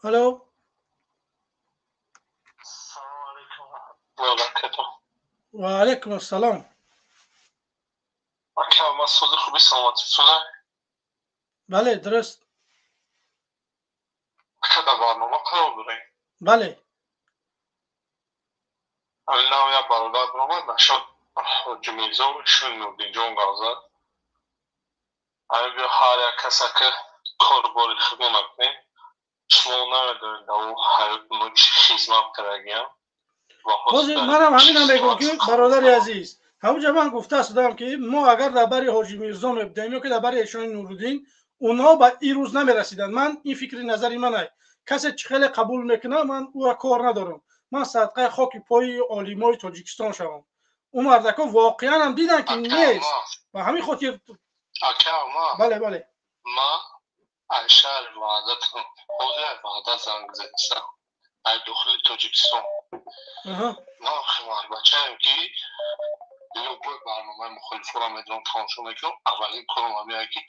алло. Ва алайкум ассалом. Бале, дуруст. Бале. Нав як бародар баромад, нашод Ҳоҷи Мирзо Эшони Нурдинҷон гап зад. Ҳамин биё ҳар як каса ки корбори худмо накунем, шумо намедонед дар ӯ ҳаёти мо чӣ хизмат кардагиам. Ҳозир манам ҳаминам мегӯям, ки бародари азиз, ҳамунҷа ман гуфта шудам, ки мо агар дар бари Ҳоҷи Мирзо мебудем ё ки дар бари Эшони Нуруддин, онҳо ба ин рӯз намерасиданд. Ман ин фикри назари ман ай, касе чӣ хеле қабул мекунад, ман ӯра кор надорам. Ман садқаи хоки пои олимои Тоҷикистон шавам. Ӯ мардако воқеан ҳам диданд, ки нест, ба ҳамин хотир. Бале, бале. Ма ай шаҳри Ваҳдат, ҳозир ай Ваҳдат занг задистам, ай дохили Тоҷикистон. Ман химарбачаем, ки любой барномаи мухолифоро медонам, тамошо мекунам. Аввалин кором ҳамеа, ки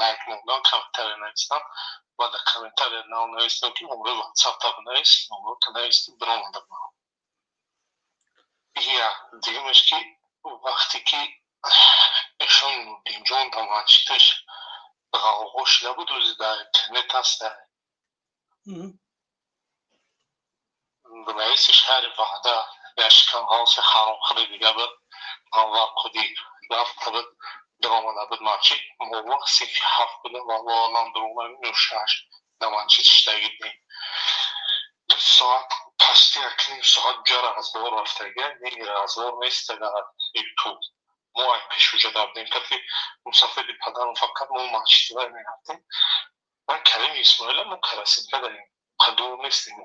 лайк мондан, комментария навистам ва дар комментария нав навистам, ки номрои ватсапта бинавис, номрота нависти, биромада. Я дигамаш, ки вақте ки Эшон Нурдинҷон дар масҷидаш ғавғо шуда буд, рӯзи дар интернет ҳаста, раиси шаҳри Ваҳдат, як шикамғавси ҳаромхӯри дига буд, Анвар Қудир, рафта буд, даромада буд масҷид. Мо вақт синфи ҳафт будем, валлоҳу алам, дурӯғ нагӯям, ё шаш, дар масҷид шиштагӣ будем. 2 соат, почти 1,5 соат ҷа разбор рафтага, не разбор нест дар Ютуб. Мо ай пешуҷа будем, кати мусафири падарам, фақат мо масҷидда мерафтем. Ман Карими Исмоила, мо карасинка дарем, қадур нестем.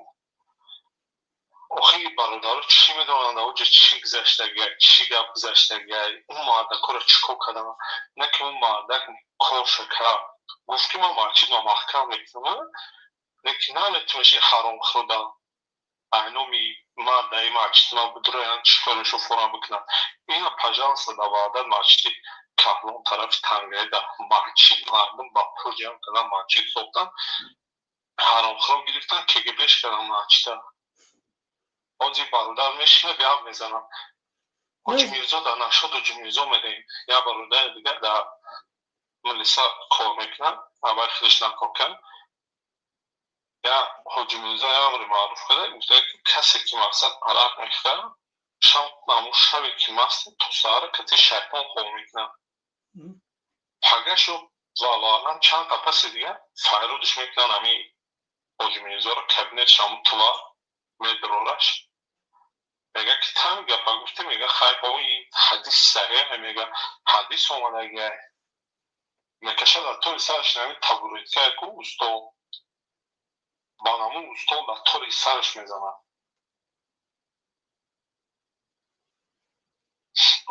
Охи, бародаро чӣ медонанд, оҷа чӣ гузаштагиай, чӣ гап гузаштагиай, ӯ мардакоро чӣ кор кардам? Не ки ӯ мардак корша кард, гуфт, ки ман масҷидро маҳкам мекунам, лекин наметавониш ҳаромхӯрда айноми ман дар ин масҷид ман бидроянд, чӣ корашо форам бикунам. Ина, пожалуйста, дар Ваҳдат масҷиди каҳлон, тарафи Тангаи, дар масҷид мардум ба пул ҷамъ кардан, масҷид сохтан, ҳаромхӯр гирифтан, КГБш кардан масҷида. Ҳозир бародар мешина, гап мезанам. Ҳоҷи Мирзо дар нашод Ҳоҷи Мирзо медаҳем. Як бародари дигар дар милиса кор мекунад, аввал худаш накор кард. Я Ҳоҷи Мирзо як амри маъруф карда гуфта, ки касе ки мақсад арақ мехӯрад, шаб, ҳамун шабе ки масте, то саҳара кати шайтон хоб мекунад. Пагашу, валлоҳу алам, чанд қапаси дигар файрудиш мекунанд ҳамин Ҳоҷи Мирзоро, кабинетш ҳамун тула медрораш. Мега, ки тан гапа гуфте, мега, хай, бо ин ҳадис саҳеҳе, мега, ҳадис омадагиай. Мекаша, дар тори сараш ҳамин табуреткае ку устод, ба ҳамун устод дар тори сараш мезанад.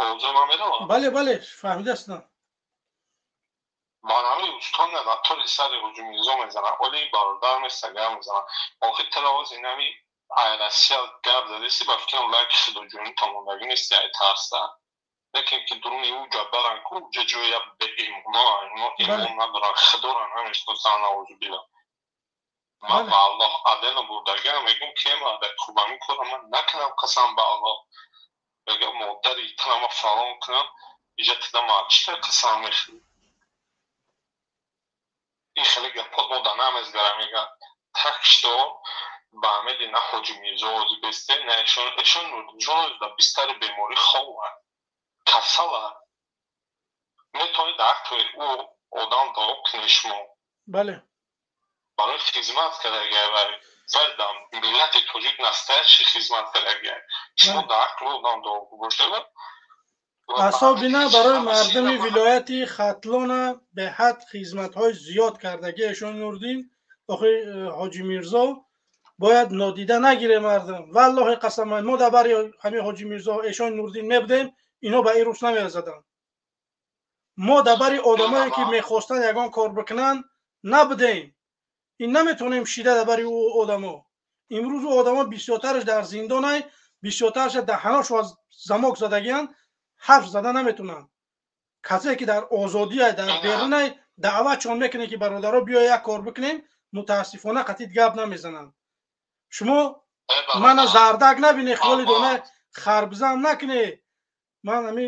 Овозои ман меравад? Бале, бале, фаҳмидастам. Ба ҳамин устод не, дар тори сари Ҳоҷи Мирзо мезанад. Оли бародар места, гап мезанад. Охир тара ози инами ай Россия гап задеси, ба фикрам, лайки худоҷонӣ тамондагӣ нести, ай тарса. Лекин ки дуруни ӯ ҷа баран ку, ҷа ҷои як беимоно, ино имон надоранд, худоро намешиносанд, наузубилла. Ман ба Аллоҳ адено бурдагиам, мегӯм, ки марда хуб, ҳамин корро ман накунам, қасам ба Аллоҳ. Мега, модари танама фалон кунам, иҷа тида чита қасам мехӯрӣ? Ин хеле гапҳо мо да намезгарам, мега. Так что ба амеди на Ҳоҷи Мирзо ози бесте, на Эшон Нурдинҷон дар бистари беморӣ хова, касала. Метавонед дар ҳаққи ӯ одам дуо кунед шумо. Бале. Барои хизмат кардагиай вай дар миллати тоҷик настоящий хизмат кардагиай. Шумо дар ҳаққи ӯ одам дуо бошед. Асобина барои мардуми вилояти Хатлона беҳад хизматҳои зиёд кардагӣ Эшони Нурдин. Охи, Ҳоҷи Мирзо бояд нодида нагире мардум. Валлоҳи қасам, мо дар бари ҳамин Ҳоҷи Мирзо, Эшони Нурдин мебудем, ино ба ин рӯз намезаданд. Мо дар бари одамое ки мехостанд ягон кор бикунанд, набудем. Ин наметавонем шида дар бари ӯ одамо. Имрӯз ӯ одамо бисёртараш дар зиндонай, бисёртараш даҳаношу аз замок задагианд, ҳарф зада наметавонанд. Касе ки дар озодия, дар берунай, даъватшон мекунем, ки бародаро, биё як кор бикунем, мутаассифона қатид гап намезананд. Шумо мана зардак набине, хиёли дона харбзам накуне. Ман ҳами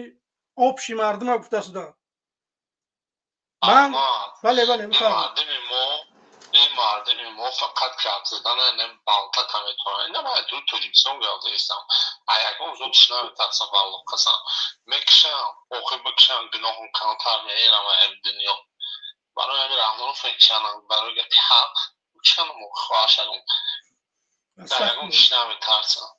общий мардума гуфта шудам ман. Бале, бале. Мардуми мо, ин Мардуми мо фақат гап задан балтата метавонад. Ина ман ду Тоҷикистон гап заистам, а ягон зодш наметарсам, валлоҳ қасам, мекушам, охир бикушам, гуноҳам камтар меерам ам дунё. Барои ҳамин Раҳмонов мекушанам, барои гапи ҳақ бикушанам, хоҳашагум дар ягон чиз наметарсам.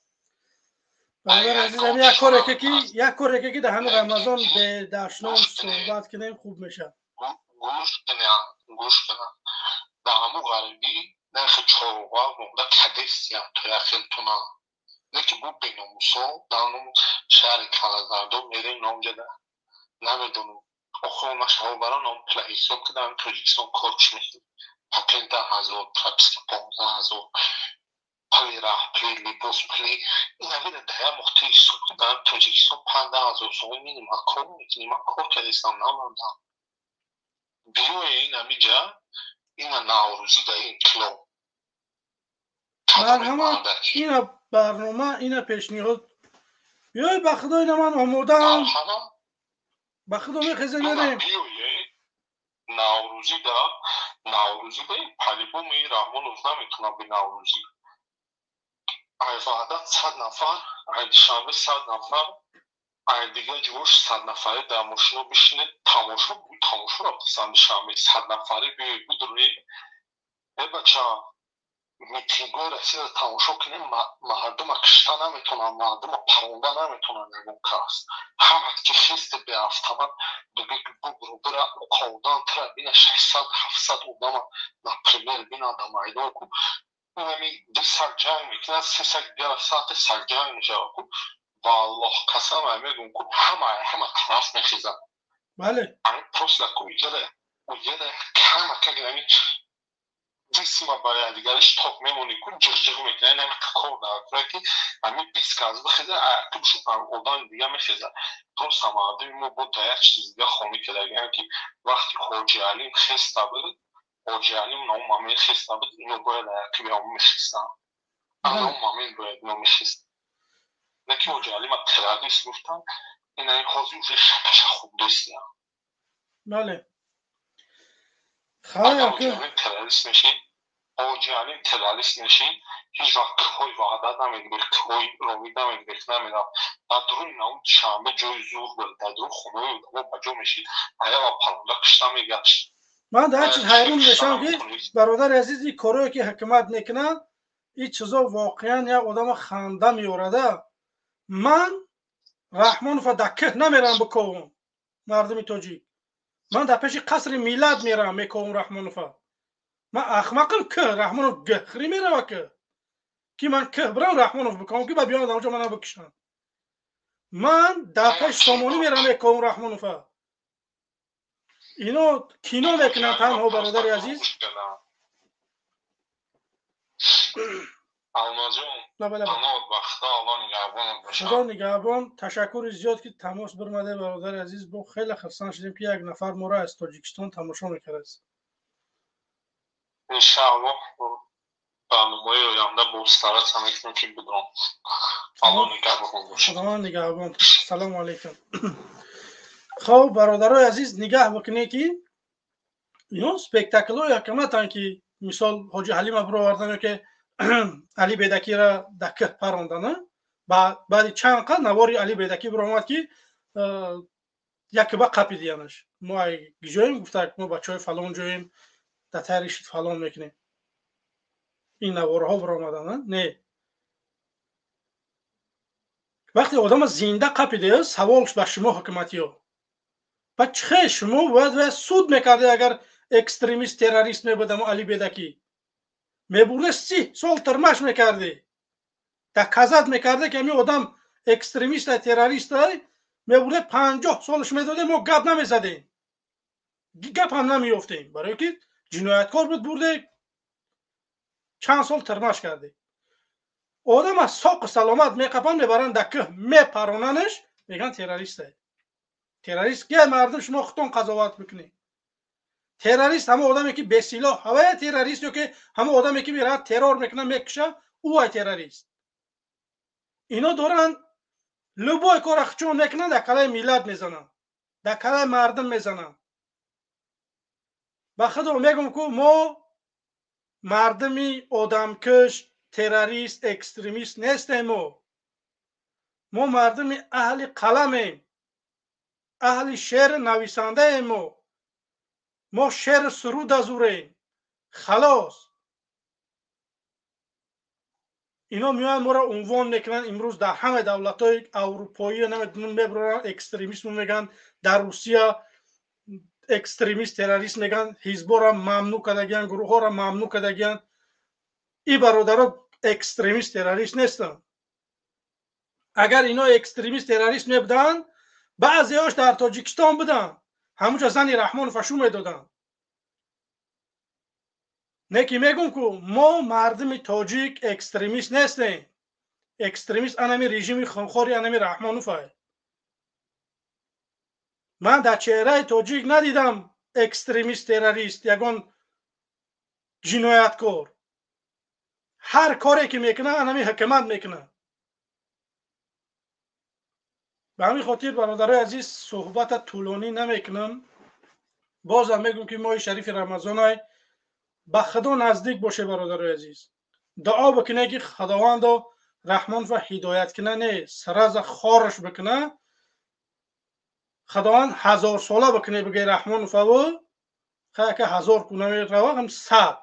Бародар азизам, як коре ки, як коре ки дар ҳамин Рамазон бедашном суҳбат кунем, хуб мешавад. Гӯш кунам, гӯш кунам, дар ҳамун ғарибӣ нархи чорва монда кадестиям то яхелтуна, не ки бу беномусо дар ном шаҳри Калазардо мерем, номҷада намедонам, охир нашаво бара ном пла ҳисоб ки дар Тоҷикистон кор чӣ мекунӣ, патент 10 000, прописка 15 000, пули раҳ, пули либос, пули инамида дар як моҳ ту ҳисоб ки дар Тоҷикистон 5-10 ҳазор сомон минимум кор мекунӣ. Ман кор кардистам, намондам. Биёе ин ҳамиҷа, ина наврӯзӣ да инқилоб. Марҳамат, ина барнома, ина пешниҳод, биёй, ба худо, ина ман омодаам, ба худо, мехезем, мерем. Биёе наврӯзӣ да, наврӯзӣ да по-любому Раҳмонов наметунам би наврӯзӣ. Ай Ваҳдат 100 нафар, ай Душанбе 100 нафар, ай дигар ҷош 100 нафарӣ дар мошино бишинед, тамошо, тамошо рафтасан Душанбе, 100 нафарӣ биёед, бидуред, э бача, митингҳои Россияро тамошо кунем, мардума кишта наметонанд, мардума паронда наметонанд. Ягон кас ҳамат ки хисти беавтомат биги бугру бира уқодан тира бина, 600, 700 одама, например, бина да майдон ку, ами ду сак ҷанг мекунад, се сак дигара сати сак ҷанг мешавад ку, валлоҳ қасам мегӯм ку, ҳама ҳама тараф мехезад. Бале. Просто ку уҷада, уҷада кама кагами ҷисма ба якдигариш ток мемонӣ ку, ҷиғ-ҷиғ мекунад. Ин ҳами кор дар ки ҳами 20 кас бихеза, тубшу одами дига мехеза. Просто мардуми мо бо да як чизи дига хонӣ кардагиам, ки вақти Ҳоҷи Алим хеста буд, Ҳоҷи Алим наум мамин хеста буд, ино бояд ақиби ҳамон мехестанд, анаум мамин бояд ино мехест, не ки Ҳоҷи Алима террорист гуфтанд, ина ҳозир уже шапаша хуб дестиям. Бале. Террорист мешин, Ҳоҷи Алим террорист мешин, ҳеҷ вақт кӯҳои Ваҳдат намегирифт, кӯҳои Ромид намегирифт, намерафт дар дуруни наум Душанбе, ҷои зур буд, дар дурун хонаи одамо ба ҷо мешид, аява паронда кишта мегашт. Ман дар чиз ҳайрон мешавам, ки бародари азиз, ин корое ки ҳукумат мекунад, ин чизо воқеан як одама ханда меорада. Ман Раҳмонова дар кӯҳ намерам биковам, мардуми тоҷик, ман дар пеши қасри миллат мерам, мековам Раҳмонова. Ман ахмақам, кӯҳ Раҳмонов гахрӣ мерава кӯҳ, ки ман кӯҳ бирам, Раҳмонов бикавам, ки ба биёнад онҷо мана бикушанд? Ман дар пеш Сомонӣ мерам, мековам Раҳмонова. Ино кино мекунанд танҳо, бародари азиз. Алмазҷон, Худо нигаҳбон. Ташаккури зиёд, ки тамос бирмаде, бародари азиз. Бо хеле хурсанд шудем, ки як нафар моро аз Тоҷикистон тамошо мекардааст. Иншааллоҳ, барномаи оянда боз стараться мекунем, ки будам. Алло нигаҳбон бошад. Худованд нигаҳбон. Салому алайкум. Хоб, бародарои азиз, нигаҳ бикунед, ки ино спектаклҳои ҳакаматанд, ки мисол Ҳоҷи Ҳалима бировардан ё ки Али Бедакира дар кӯҳ парондан. Баъди чанд қад навори Али Бедакӣ биромад, ки якба қапидиянаш, мо ҷоем, гуфта, мо бачаҳои фалон ҷоем, дар таърихи фалон мекунем. Ин наворҳо биромадан не, вақте одама зинда қапиде, савол ба шумо, ҳукуматиё, ба чихе шумо бояд суд мекарде? Агар экстремист, террорист мебудамо Али Бедакӣ, мебурде, 30 сол тирмаш мекардӣ, доказать мекарде, ки ҳамин одам экстремиста, террориста, мебурде, 50 солаш медоде, мо гап намезадем, гап ҳам намеёфтем, барое ки ҷинояткор буд, бурде, чанд сол тирмаш карде. Одам аз соқу саломат меқапанд, мебаранд, дар кӯҳ мепаронанаш, мегӯянд террориста. Террорист ки, мардум, шумо худтон қазоват бикунед. Террорист ҳамон одаме, ки бесилоҳ, ҳавая террорист, ё ки ҳамон одаме, ки меравад, террор мекунад, мекуша, ӯ террорист? Ино доранд любой кора чун мекунанд, дар калаи миллат мезананд, дар калаи мардум мезананд. Ба худо мегӯм, ку мо Мардуми одамкуш, террорист, экстремист нестем. Мо мардуми аҳли қаламем, аҳли шеър нависандаем. Мо шеър суруд азурем, халос. Ино меоянд, моро унвон мекунанд. Имрӯз дар ҳамаи давлатҳои аврупоӣ намедонам мебароранд, экстремистмо мегӯянд, дар Русия экстремист, террорист мегӯянд, ҳизборо мамнӯъ кардагиянд, гурӯҳҳоро мамнӯъ кардагиянд. И бародаро экстремист, террорист нестанд. Агар ино экстремист, террорист мебуданд, баъзеҳош дар Тоҷикистон буданд, ҳамунҷо зани Раҳмонова шу медоданд. Не ки мегӯм, ку мо мардуми тоҷик экстремист нестем. Экстремист анами режими хунхори анами Раҳмонова. Ман дар чеҳраи тоҷик надидам экстремист, террорист, ягон ҷинояткор. Ҳар коре ки мекунад, анами ҳукумат мекунад. Ба ҳамин хотир, бародарои азиз, суҳбата тӯлонӣ намекунам. Бозам мегӯм, ки моҳи шарифи Рамазонай, ба Худо наздик боше, бародарои азиз. Дуо бикунед, ки Худовандо Раҳмонова ҳидоят куна, не сразу хорш бикуна. Худованд ҳазорсола бикуне, бигӯи Раҳмоноваву яка ҳазор ку намерава, ҳам 100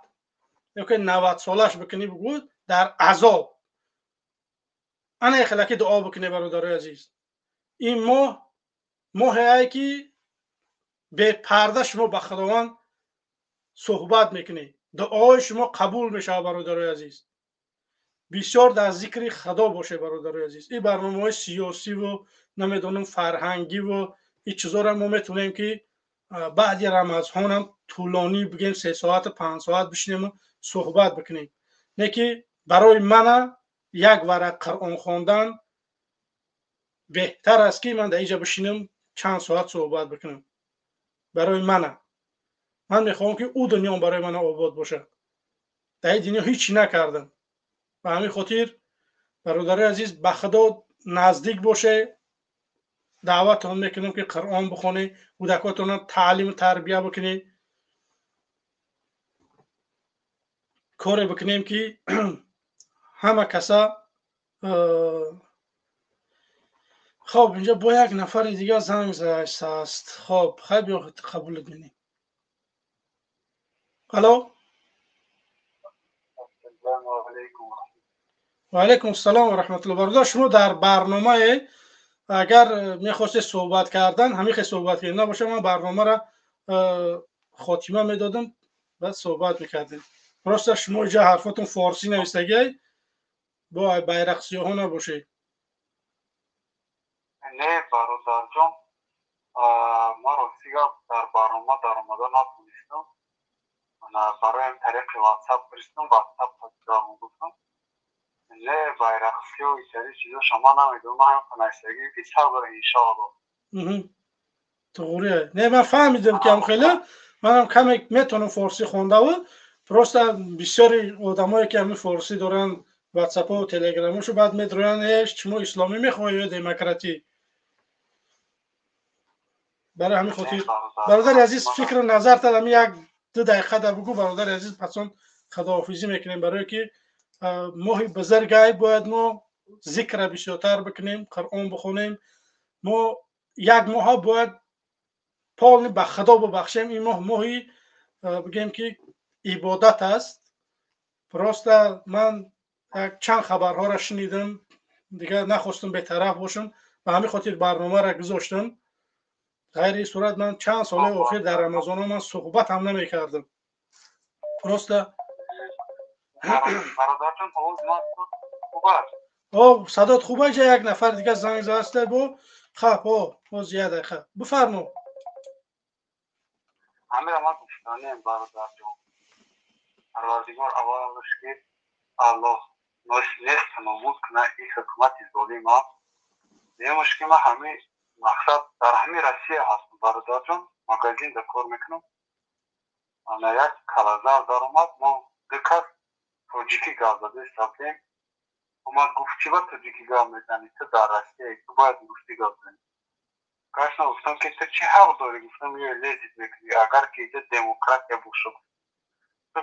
ёки 90 солаш бикунӣ, бигӯ дар азоб. Ана хелаки дуо бикуне, бародарои азиз. Ин моҳ моҳее ки бепарда шумо ба Худованд суҳбат мекунед, дуои шумо қабул мешавад. Бародарои азиз, бисёр дар зикри Худо боше, бародарои азиз. Ин барномаҳои сиёсиву намедонам фарҳангиву ин чизоро мо метавонем, ки баъди Рамазонам тӯлонӣ бигем, 3 соату 5 соат бишинему суҳбат бикунем. Не ки барои мана як варақ Қуръон хондан беҳтар аст, ки ман дар инҷа бишинам, чанд соат суҳбат бикунам. Барои мана, ман мехоҳам, ки ӯ дунём барои мана обод бошад. Дар ин дунё ҳеҷ чӣ накардам. Ба ҳамин хотир, бародарои азиз, ба Худо наздик боше. Даъватон мекунам, ки Қуръон бихонед, кӯдакотонро таълиму тарбия бикунед, коре бикунем, ки ҳама каса. Хоб, инҷа бо як нафари дигар занг задааст. Хоб, хай, биё, қабулат менем. Алло, ва алайкум ассалом ва раҳматулло. Бародар, шумо дар барномае, агар мехостед суҳбат кардан, ҳамин хел суҳбат кунед. Набоша, ман барномаро хотима медодам, баъд суҳбат мекардем. Просто шумо инҷа ҳарфотон форсӣ навистагиай, бо байрақсиёҳо набошед. Не, бародарҷон, ман рости гап дар барнома даромада натонистам. Бароям тариқи Ватсап фиристам, Ватсап гуфтам. Не, байрақсиё итари чизо шума намедонам, ман ҳам навистагӣ, ки сабр, иншоалло. Туғри не, ман фаҳмидам, ки ам хеле манам каме метавонам форсӣ хондаву. Просто бисёри одамое, ки ҳамин форсӣ доранд Ватсапо, Телеграмошу, баъд медроянд: «Э, шумо исломӣ мехоҳӣ ё демократӣ?» Барои ҳамин хотир, бародари азиз, фикру назар ами як ду дақиқа да бугӯ, бародари азиз, пасон худоҳофизӣ мекунем. Барое ки моҳи бузургай, бояд мо зикра бисёртар бикунем, Қуръон бихонем. Мо як моҳа бояд полный ба Худо бубахшем. Ин моҳ моҳи, бигем, ки ибодат аст. Просто ман чанд хабарҳоро шунидам, дигар нахостам бетараф бошам, ба ҳамин хотир барномаро гузоштам. Ғайри ин сурат, ман чанд солаи охир дар Рамазонҳо ман суҳбат ҳам намекардам просто. Бародарҷон, овоз ман хуб аст? О, садот хуб аст. Як нафар дигар занг задаста бо. Хаб, о, боз як дақиқа, бифармо. Ҳамира ман гуфтанем, бародарҷон, Парвардигор аввалаш ки Аллоҳ нест нобуд кунад ин ҳукумати золима. Дуюмаш ки ман ҳамин мақсад дар ҳамин Россия ҳастам, бародарҷон, магазинда кор мекунам. Ана як калазар даромад, мо ду кас тоҷикӣ гап зада истодем. Омад, гуфт: «Чӣ ба тоҷикӣ гап мезанӣ? Ту дар Россия, ту бояд русӣ гап занӣ». Гашна гуфтам, ки ту чӣ ҳақ дорӣ, гуфтам, ё лезить мекунӣ, агар ки иҷа демократия бошад.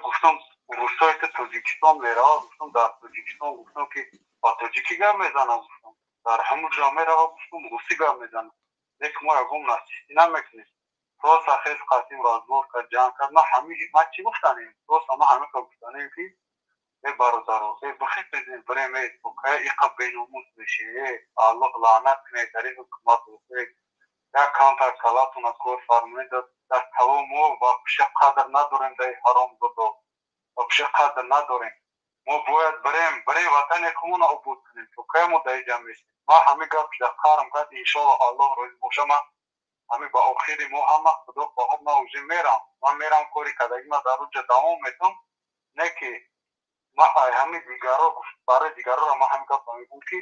Гуфтам. Русои ту Тоҷикистон мерава, гуфтам, дар Тоҷикистон, гуфтам, ки ба тоҷикӣ гап мезанам, гуфтам, дар ҳамун ҷо мерава, гуфтам, русӣ гап мезанам. Лекин мо ягон нацистӣ намекунем. Просто хез қатим разбор кард, ҷанг кард. Ман ҳами ман чӣ гуфтанем? Просто ман ҳами гуфтанем, ки э бародаро, э бихезем, бирем, э окая иқа беномус меши, э Аллоҳ лаънат кунед дар ин ҳукумат, э як камтар калатона кор фармонед. Дар таво мо вообще қадр надорем, дар ҳаромзодо вообще қадр надорем. Мо бояд бирем, ватани худмона обод кунем. То кай мо дар инҷа мешем? Ман ҳамин гап дар қарм кард. Иншоалло, Аллоҳ розӣ боша, ман ҳамин ба охири мо ҳама, худо хоҳад, ман уже мерам. Ман мерам, кори кардагӣ ман дар уҷа давом метам. Не ки ман ҳамин дигаро, барои дигароро ман ҳамин гапа мегӯм, ки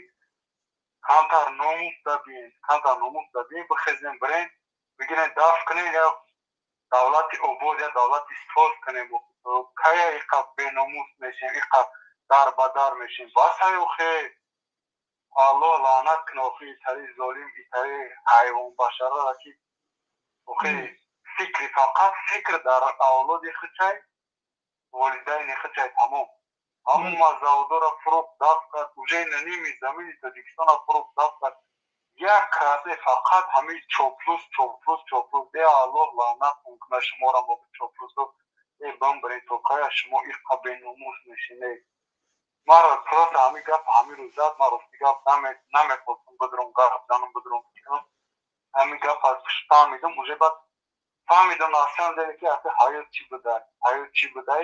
камтар номус дабиен, камтар номус дабиен, бихезем, бирем, бигирем, дафт кунем, я давлати обод, я давлати соз кунем. Кая иқа беномус мешем, иқа дарбадар мешем? Басай охе, Аллоҳ лаънат кунад охи итари золим, итари ҳайвонбашарара, ки охи фикри, фақат фикр дар авлоди худчай, волидайни худчай, тамом. Ҳама заводора фурӯхт, дафт кард, уже ними замини Тоҷикистона фурӯхт, дафт кард. Як касе фақат ҳамин чоплус, чоплус, чоплус. Э Аллоҳ лаънат кунад шуморо бо чоплусо. Э бамбиред, то кая шумо иқа беномус мешинед? Маро просто ҳамин гап ҳамин рӯз зад. Ман рости гап намехостам бидром гап занам, бидром кунам. Ҳамин гап аз фаҳмидам, уже баъд фаҳмидам, на самом деле, ки асли ҳаёт чӣ буда, ҳаёт чӣ буда.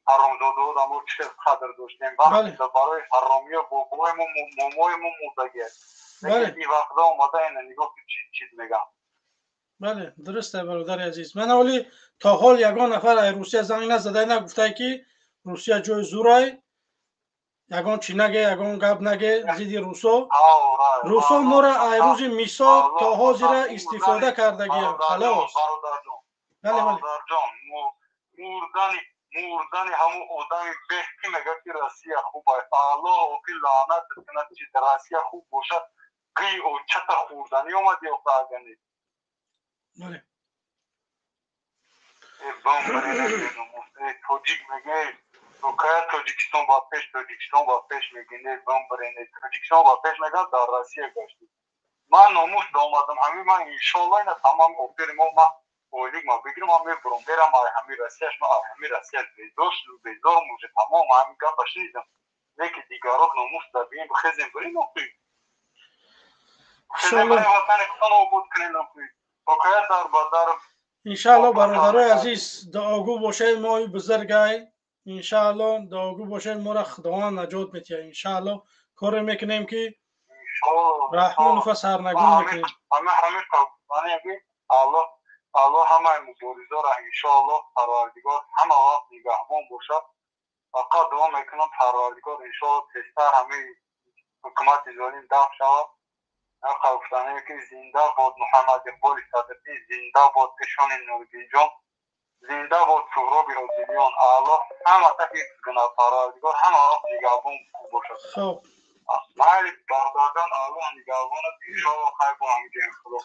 Ҳаромзодаҳо мо чӣ хел қадр доштем вақт барои ҳаромиё, бобои мо, момои мо мурдагиаст. Лекин ин вақта омада ина нигоҳ ки чиз мегам. Бале, дуруст, бародари азиз. Ман оли то ҳол ягон нафар ай Русия занг назадай, нагуфтай, ки Русия ҷои зурай, ягон чӣ наге, ягон гап наге зидди русо. Русо моро ай рӯзи мисол то ҳозира истифода кардагиям, халос. Бародарҷон, мурдани ҳамун одами беҳ, ки мегӯяд, ки Россия хуб аст. Аллоҳ охи лаънат кунад, чи Россия хуб бошад. Гии очата хӯрданӣ омади охи агани. Тоҷик меге, кая Тоҷикистон ба пеш, Тоҷикистон ба пеш мегине, бамбирене, Тоҷикистон ба пеш мегӯяд, дар Россия гаштӣ. Ман номус омадам ҳамин. Ман иншоалло ина тамом охири мо ман ойлик ма бигирам, ман мебурам, мерам ай ҳамин Россияш. Ман ай ҳамин Россияш безор, безорам уже, тамом. Ҳамин гапа шунидам. Лекин дигаро номус дабием, бихезем, бирем охи, бихезем, бирем, ватани худтон обод кунем охи. Окая дар ба дар. Иншаалло, бародарои азиз, дуогӯ бошед. Моҳи бузургай, иншаалло, дуогӯ бошед. Моро Худованд наҷот метиҳад, иншаалло. Коре мекунем, ки Раҳмонова сарнагун мекунем. Аллоҳ ҳамаи муборизоро, иншоаллоҳ, Парвардигор ҳама вақт нигаҳбон бошад. Фақат дуо мекунам, Парвардигор, иншоалло, тезтар ҳамаи ҳукумати золим дафт шавад. Гуфтанем, ки зинда бод Муҳаммад Иқболи Садриддин, зинда бод Эшони Нуриддинҷон, зинда бод Суҳроби Одилиён. Аллоҳ ҳамата ҳифз кунад, Парвардигор ҳама вақт нигаҳбон бошад. Майли, бародарҷон, Аллоҳ нигаҳбонат, иншоалло, хайр бо ҳамиҷоем. Худо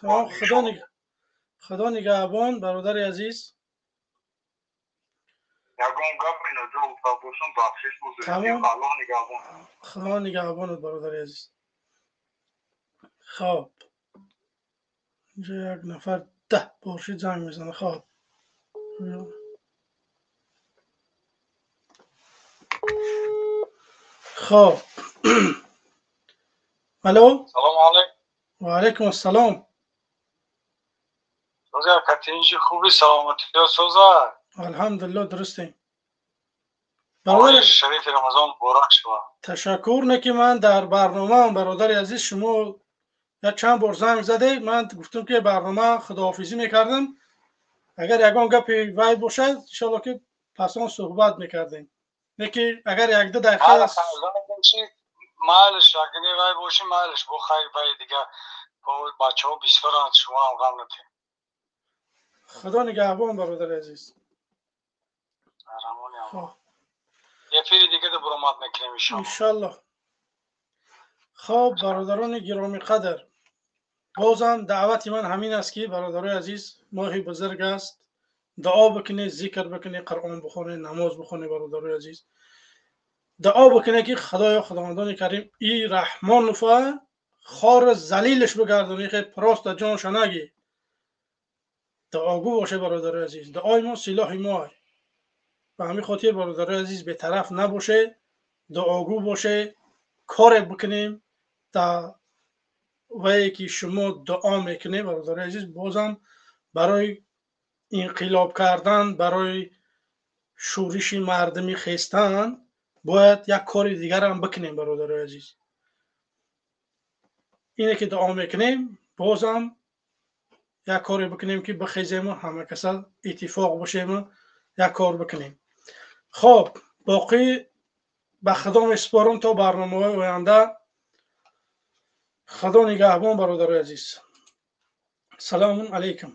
Худо нигаҳбон, бародари азиз. Ягон гап ноҷо гуфта бошам, бахшиш. Аллоҳ нигаҳбон. Худо нигаҳбонат, бародари азиз. Хоб, инҷо як нафар 10 бор шид занг мезанад. Хоб, хоб, алло. Салому алайкум. Ва алайкум ассалом. Соза, катинҷи, хуби, саломатиё, соза? Алҳамдулилло, дурустем. Бародари шарифи Рамазон муборак шава. Ташаккур. Не ки ман дар барномаам, бародари азиз. Шумо як чанд бор занг заде, ман гуфтам, ки барнома худоҳофизӣ мекардам. Агар ягон гапи вай бошад, иншоалло, ки пас он суҳбат мекардем. Не ки агар якду дақиқа. Майлиш, агар вай боши, майлиш, бо хайр, вай дига бачаҳо бисёранд, шумо ҳам ғам натиҳед. Худо нигаҳбон, бародари азиз. Эфири дига да буромад мекунем, иншоалло. Иншоалло. Хоб, бародарони гиромиқадр, бозам даъвати ман ҳамин аст, ки бародарои азиз, моҳи бузург аст. Дуо бикунед, зикр бикунед, Қуръон бихонед, намоз бихонед, бародарои азиз. Дуо бикунед, ки Худоё, Худовандони Карим, и Раҳмонова хор залилш бигардони, хе просто ҷонша наги. Дуогӯ боше, бародарои азиз. Дуои мо силоҳи мо. Ба ҳамин хотир, бародарои азиз, бетараф набоше, дуогӯ боше, коре бикунем. Та вае ки шумо дуо мекунед, бародарои азиз, бозам барои инқилоб кардан, барои шӯриши мардумӣ хестан бояд як кори дигарам бикунем, бародарои азиз. Ине ки дуо мекунем, бозам як коре бикунем, ки бихезему ҳама каса иттифоқ бошему як кор бикунем. Хоб, боқӣ ба Худо месупорам то барномаҳои оянда. Худо нигаҳбон, бародарои азиз. Салому алайкум.